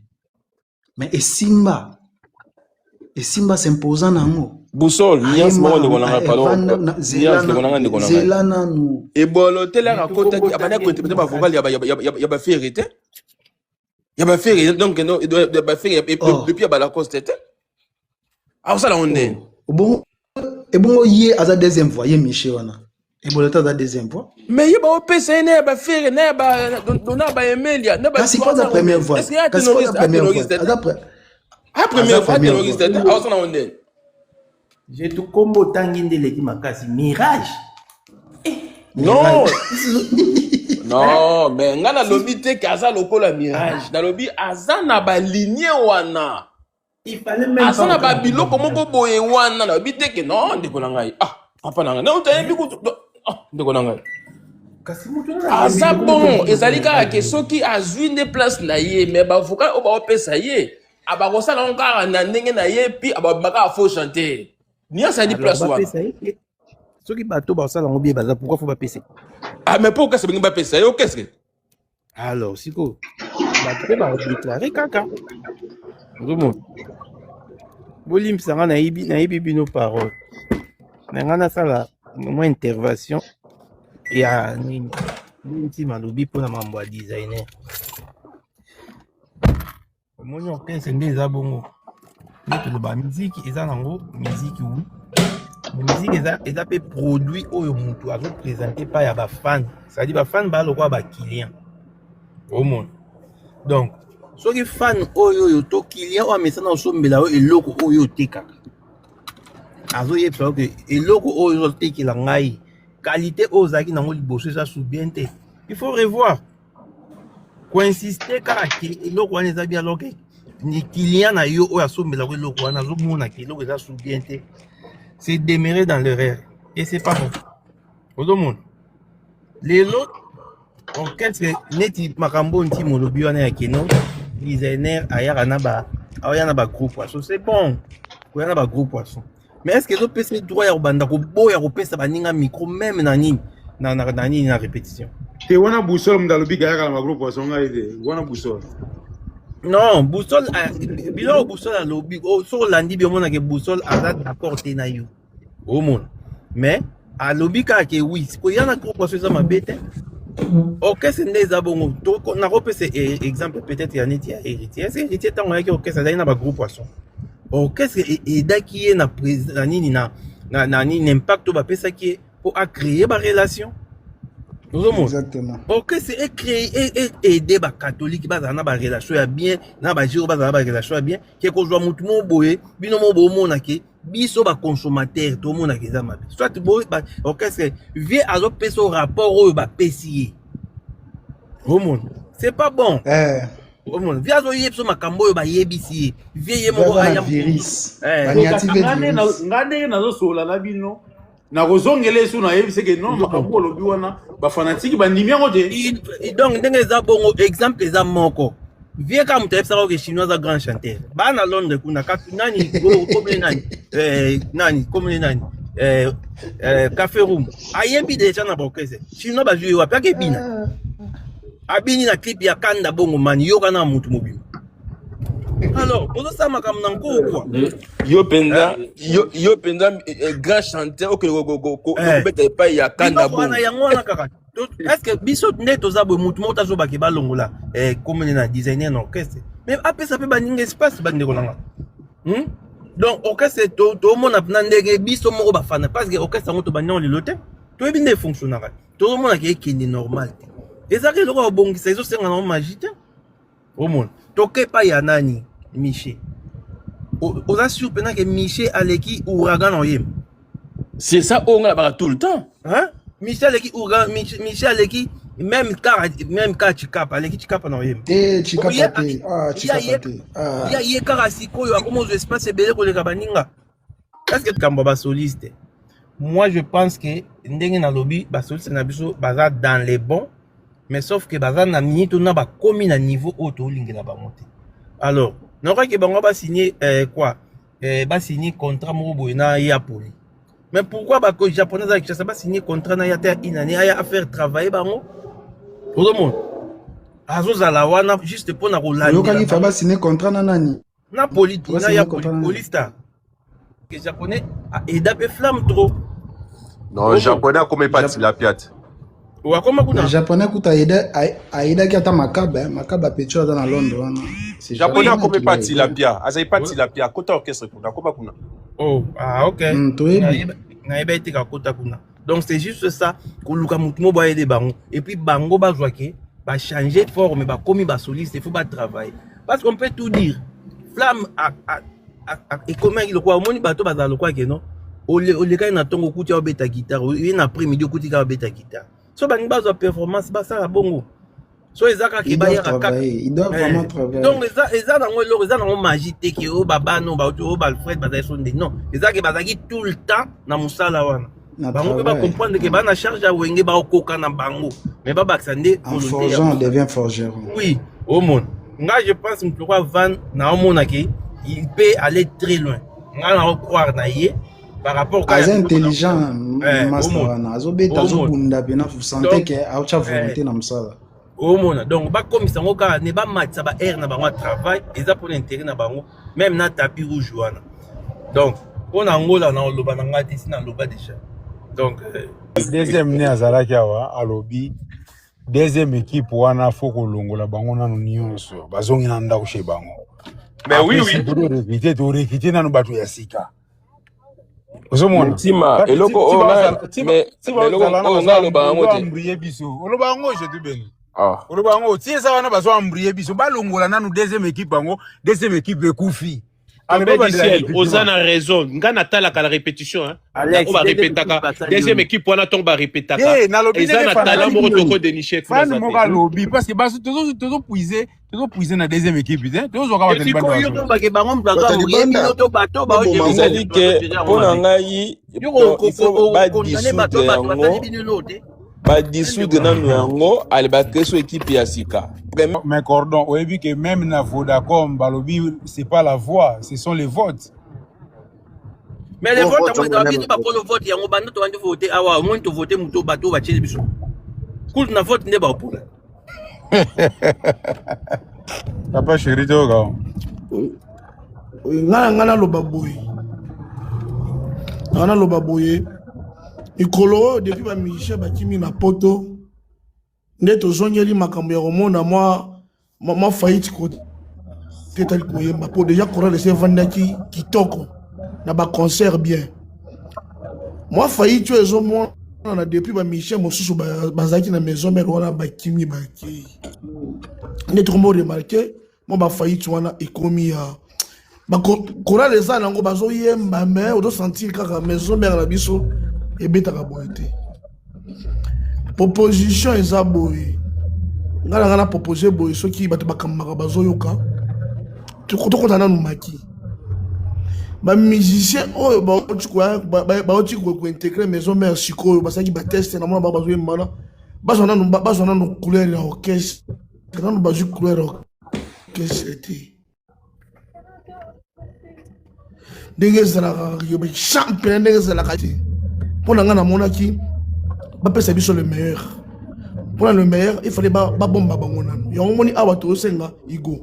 Mais esimba esimba s'imposant na yango. Boussole, nuance Ayemba moko ndeko na ngai, pardon. evanda na zela Nuance ndeko na ngai, ndeko na ngai. zela nanu. Ebolo te laka Mais akotaki kombo abandaki otangi kointerprete eleki bavocal makasi. ya bafere te ya bafere donc no ya bafere Oh depuis ya balacoste te akosala yango ndeni oh obongo ebongo ye aza deuxième voix ye Michel wana. Ebolo te aza deuxième voix. Mais ye baopesa ye na ya bafere na ya na baemelia na Kasi po aza bato première voix. est ce que ye Kasi po aza première voix. atenoriste te Aza pre a aza première voix première voix. atenoriste te akosala yango ndeni Je tu kombo otangi nde eleki makasi mirage. Non, Mirage. Hein? non, mais nga Si nalobi te ke aza lokola mirage, nalobi aza na balinie wana, il fallait même aza pas na otanga kombo babiloko mirage. moko boye wana, nalobi te ke non, ndeko na ngai, ah papa na ngai, na otayebi Hein? kutu, ah ndeko na ngai, Kasi moto wana aza ayembi kombo bon, moto ezali kaka mirage ke soki azwi nde place na ye, mais bavocal oyo baopesa ye, abakosala yango kaka na ndenge na ye, puis ababimaka a faux chanter, nyonso ayedi Alors place wana. bapesa ye te. Soki bato basala yango bien baza pourquoi faut bapesa ye? Ah mais mpo okese bengi bapesa ye okese Alors sikoyo bato mpe badeklare kaka ozomona bolimbisa nga nayebi nayebi bino parole na nga nasala mwa intervention ya nini ntima alobi mpona mambo ya designer omoni orchestre nde eza bongo nde toloba miziki eza nango miziki wi miziki eza, eza mpe produit oyo motu azopresente epai ya bafan cestadire bafan baa lokola baclient omona donc soki fan oyo oyo to client oyo amesana osombela yo eloko oyo otekaka azoyebisa yo ke eloko oyo ozotekela ngai qualité oyo ozalaki nango liboso eza sous bien te il faut revoir koinsiste kaka ke eloko wana eza bien alors ke ni client na yo oyo asombelaka eloko wana azomona ke eloko eza sous bien te c'est demeurer dans l'erreur et c'est pas bon ozomona lelo orchestre neti makambo oyo ntima olobi wana ya keno designer ayaka na ba aya na ba gros poisson c'est bon koya na ba gros poisson mais est ce que ezopesa ye droit ya kobanda koboya kopesa baninga micro meme na nini na nini na répétition te wana boussole moto alobi kayaka na bagros poisson ngai te wana boussole non boussole biloko boussole alobi soki olandi bi omonake boussole aza d'accord te na yo omona mais alobi kaka ke wi koya na gros poisson eza mabe te orchestre nde eza bongo nakopesa exemple peut-être ya neti ya héritier est-ce héritier ntango ayaki orchestre azalaki na bagros poisson orchestre edaki ye na na nini na nini impact oyo bapesaki ye mpo acréer barelation ozomona Exactement. orchestre ecréer aide bacatholique bazala na barelation ya bien na bagiro bazala na barelation ya bien ke kozwa motu moko boye bino moko boomona ke biso baconsommateur tomonaka eza mabe soit orchestre vie azopesa o rapport oyo bapesi ye omona c'est pas bon Eh, omona vie azoyebi biso makambo oyo bayebisi ye vie ye moko aza na aya virus. Eh, Banyati ve nga nde virus. nga ndenge nazosolola na bino nakozongela esu nayebisi ke non makambo olobi wana bafanatiki bandimi yango te donc ndenge eza bongo exemple eza moko vie kaka moto ayebisaka ke chinois aza grand chanteur baa na londres kuna kaka nani komene nani nani komene nani café room ayembi deja na baorchestre chinois bazwi ye wapi akebina abini na clip ya kanda bongo mani yoka na motu mobimba alors ozosala makambo na nkoo kua yo mpenza yo mpenza grand chanteur okende kobeta epai ya kanda biloko wana bongo yango wana kaka est ce que biso nde toza boye motu moko tazobake balongola komene na designer na orchestre mais apesa mpe baninga espace bandeko na nga Donc orchestre tomona na ndenge biso moko bafana parce que orchestre yango tobandi yango lelo te toyebi nde efonctionnaka tozomonaka ekende normal te ezalaka eloko ya kobongisa ezosenga nango magie te omona toke epai ya nani miche oza sur mpena ke miche aleki ouragan na oyemba c'est ça oyo nga nabaka tout le temps hein miche aleki ouragan miche aleki même kara même kaka chikapa aleki chikapa na oyemba Te chikapa te. Ah chikapa te. Ah. ya ye kaka sikoyo akoma ozwa espace ebele koleka baninga est ce que likambo ya basoliste moi je pense que ndenge nalobi basoliste na biso baza dans les bons. Mais sauf que baza na minute na bakomi na niveau oyo tolingela bango te. Alors, nayokaki bango ba signer quoi ba signer contrat moko boye na ya poli. Mais pourquoi ba japonais za Kinshasa ba signer contrat na ya te une année aya faire travailler bango? Ozomona azozala wana juste mpo na kolandela Oyokaki fa ba signer contrat na nani? Na poli Ba na signer ya contrat poli na nani? polista que japonais aida pe flamme trop. Non, japonais akomi pa tilapia te. Wakoma kuna. Mais japonais kuta aida aidaki ata makaba, eh, makaba pecho aza na Londres wana. C'est Japonais japonais akomi qui pa l'a aidé. tilapia, azali pa tilapia, akota orchestre kuna, akoma kuna. Oh, ah, ok. Toyebi. Nayeba ete kakota kuna. Donc c'est juste ça, koluka mutu mo bayede bango. Et puis bango bazwa ke ba changer forme, ba komi ba soliste, il faut ba travailler. Parce qu'on peut tout dire. Flamme a a a ekomaki lokola omoni bato bazala lokola ke non. Olekaki na ntongo okuti obeta guitare, oye na après midi okuti kaka obeta guitare. So balingi bazwa performance basala bongo. So eza kaka ke Ils doivent bayaka kaka. travailler, ils doivent vraiment Eh. travailler. Donc eza nango eloko, eza nango magie te ke oyo babano bauti oyo balfred bazali so nde non, eza ke bazalaki tout le temps na mosala wana. Na Bango mpe travail. bacomprendre ke baa na charge ya wenge baokoka na bango, mais babakisa nde En volonté ya forgeant, on mosala. devient forgeron. Oui, omona nga je pense moto lokola Van naomona ke il peut aller très loin. Nga nao croire na ye par rapport kaka ya Aza biloko na intelligent eh, master omona wana, azobeta omona azobunda pena, vous sentez donc que aotya eh, volonté na mosala. omona donc bakomisa yango kaka ne bamatisa ba aire na bango ya travail eza mpona intérêt na bango même na tapis rouge wana. Donc mpona Angola na oloba na ngai te si naloba déjà. Donc Deuxième ne azalaki awa alobi deuxième équipe wana fo kolongola bango nano nyonso bazongi na ndako chez bango. Mais oui, Après si oui. tozo recruter to recruter nano bato ya sika. Ozomona Ntima Parce que eloko ti oyo nga bazala ti mais ti mais eloko bazala wana oyo bazo nga aloba yango bazo te. embrouiller biso. Oloba yango je te bénis. Ah. Oloba yango ti eza wana bazo embrouiller biso balongola nanu deuxième équipe yango deuxième équipe ekufi. Allez Tombé du babandela ciel, oza recrutement. na raison. Nga natalaka la répétition, hein. Na Alex oyo ba deuxième équipe répétaka, basali deuxième oyo équipe wana ntongo ba répétaka, Eh nalobi eza ndenge na talent fanatique moko toko nini. dénicher kuna Fan za moko te. alobi parce que baso tozo tozo puiser tozo puiser na deuxième équipe te tozwaka bato libanda sikoyo yo bazoya. tobake bango moto Bato aza oyebi libanda yo to bato baboma baogere ngo. ezali moto ke azogere yango mpo na mabe ngai yo donc il faut okondane bato badissoudre bato basali yango bino eloko te badissoudre ndeko nanu yango ale bacree so équipe ya sika premier Mais cordon oyebi que même na Vodacom balobi c'est pas la voix ce sont les votes. Mais le Bon vote vote yango yango ezala nani biso bakolo vote yango banda tobandi vote awa omoni tovote moto bato oyo batieli biso kutu na vote nde baopola. Papa chéri toyoka. Nga na nga naloba boye, nga naloba boye mikolo oyo depuis ba musicien bakimi na poto nde tozongeli makambo ya komona mwa faillite kote etali koyemba po déjà chorale esi evandaki kitoko na ba concert bien. Mwa faillite oyo ezomonana depuis ba musicien mosusu bazalaki na maison mère wana bakimi bakei nde tokomi remarke mwa ba faillite wana ekomi ya chorale eza nango bazoyemba mais ozosentir kaka maison mère na biso ebetaka boye te. Proposition eza boye, nga na nga na propose boye soki bato bakambaka bazoyoka tokota nanu maki ba musicien oyo bauti kointegre maison mère sikoyo basalaki bateste na mona bango bazoyemba wana bazwa nanu couleur ya orchestre nanu bazwi couleur ya orchestre te ndenge ezalaka champion ndenge ezalaka te. Mpo na ngai namonaki bapesa biso le meilleur. Mpona le meilleur il fallait babomba bango nanu yango moni awa tozosenga Igo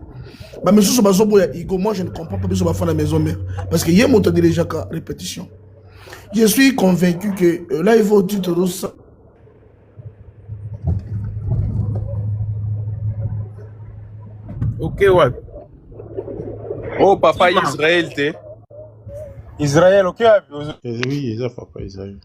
bamisusu bazoboya Igo. Moi je ne comprends pas biso bafana maison mère parce que ye moto adirigeaka répétition. Je suis convaincu que là il faut titre tozosa Ok wapi Oh papa Tima Israël te. Israël ok wapi Oui, eza papa Israël.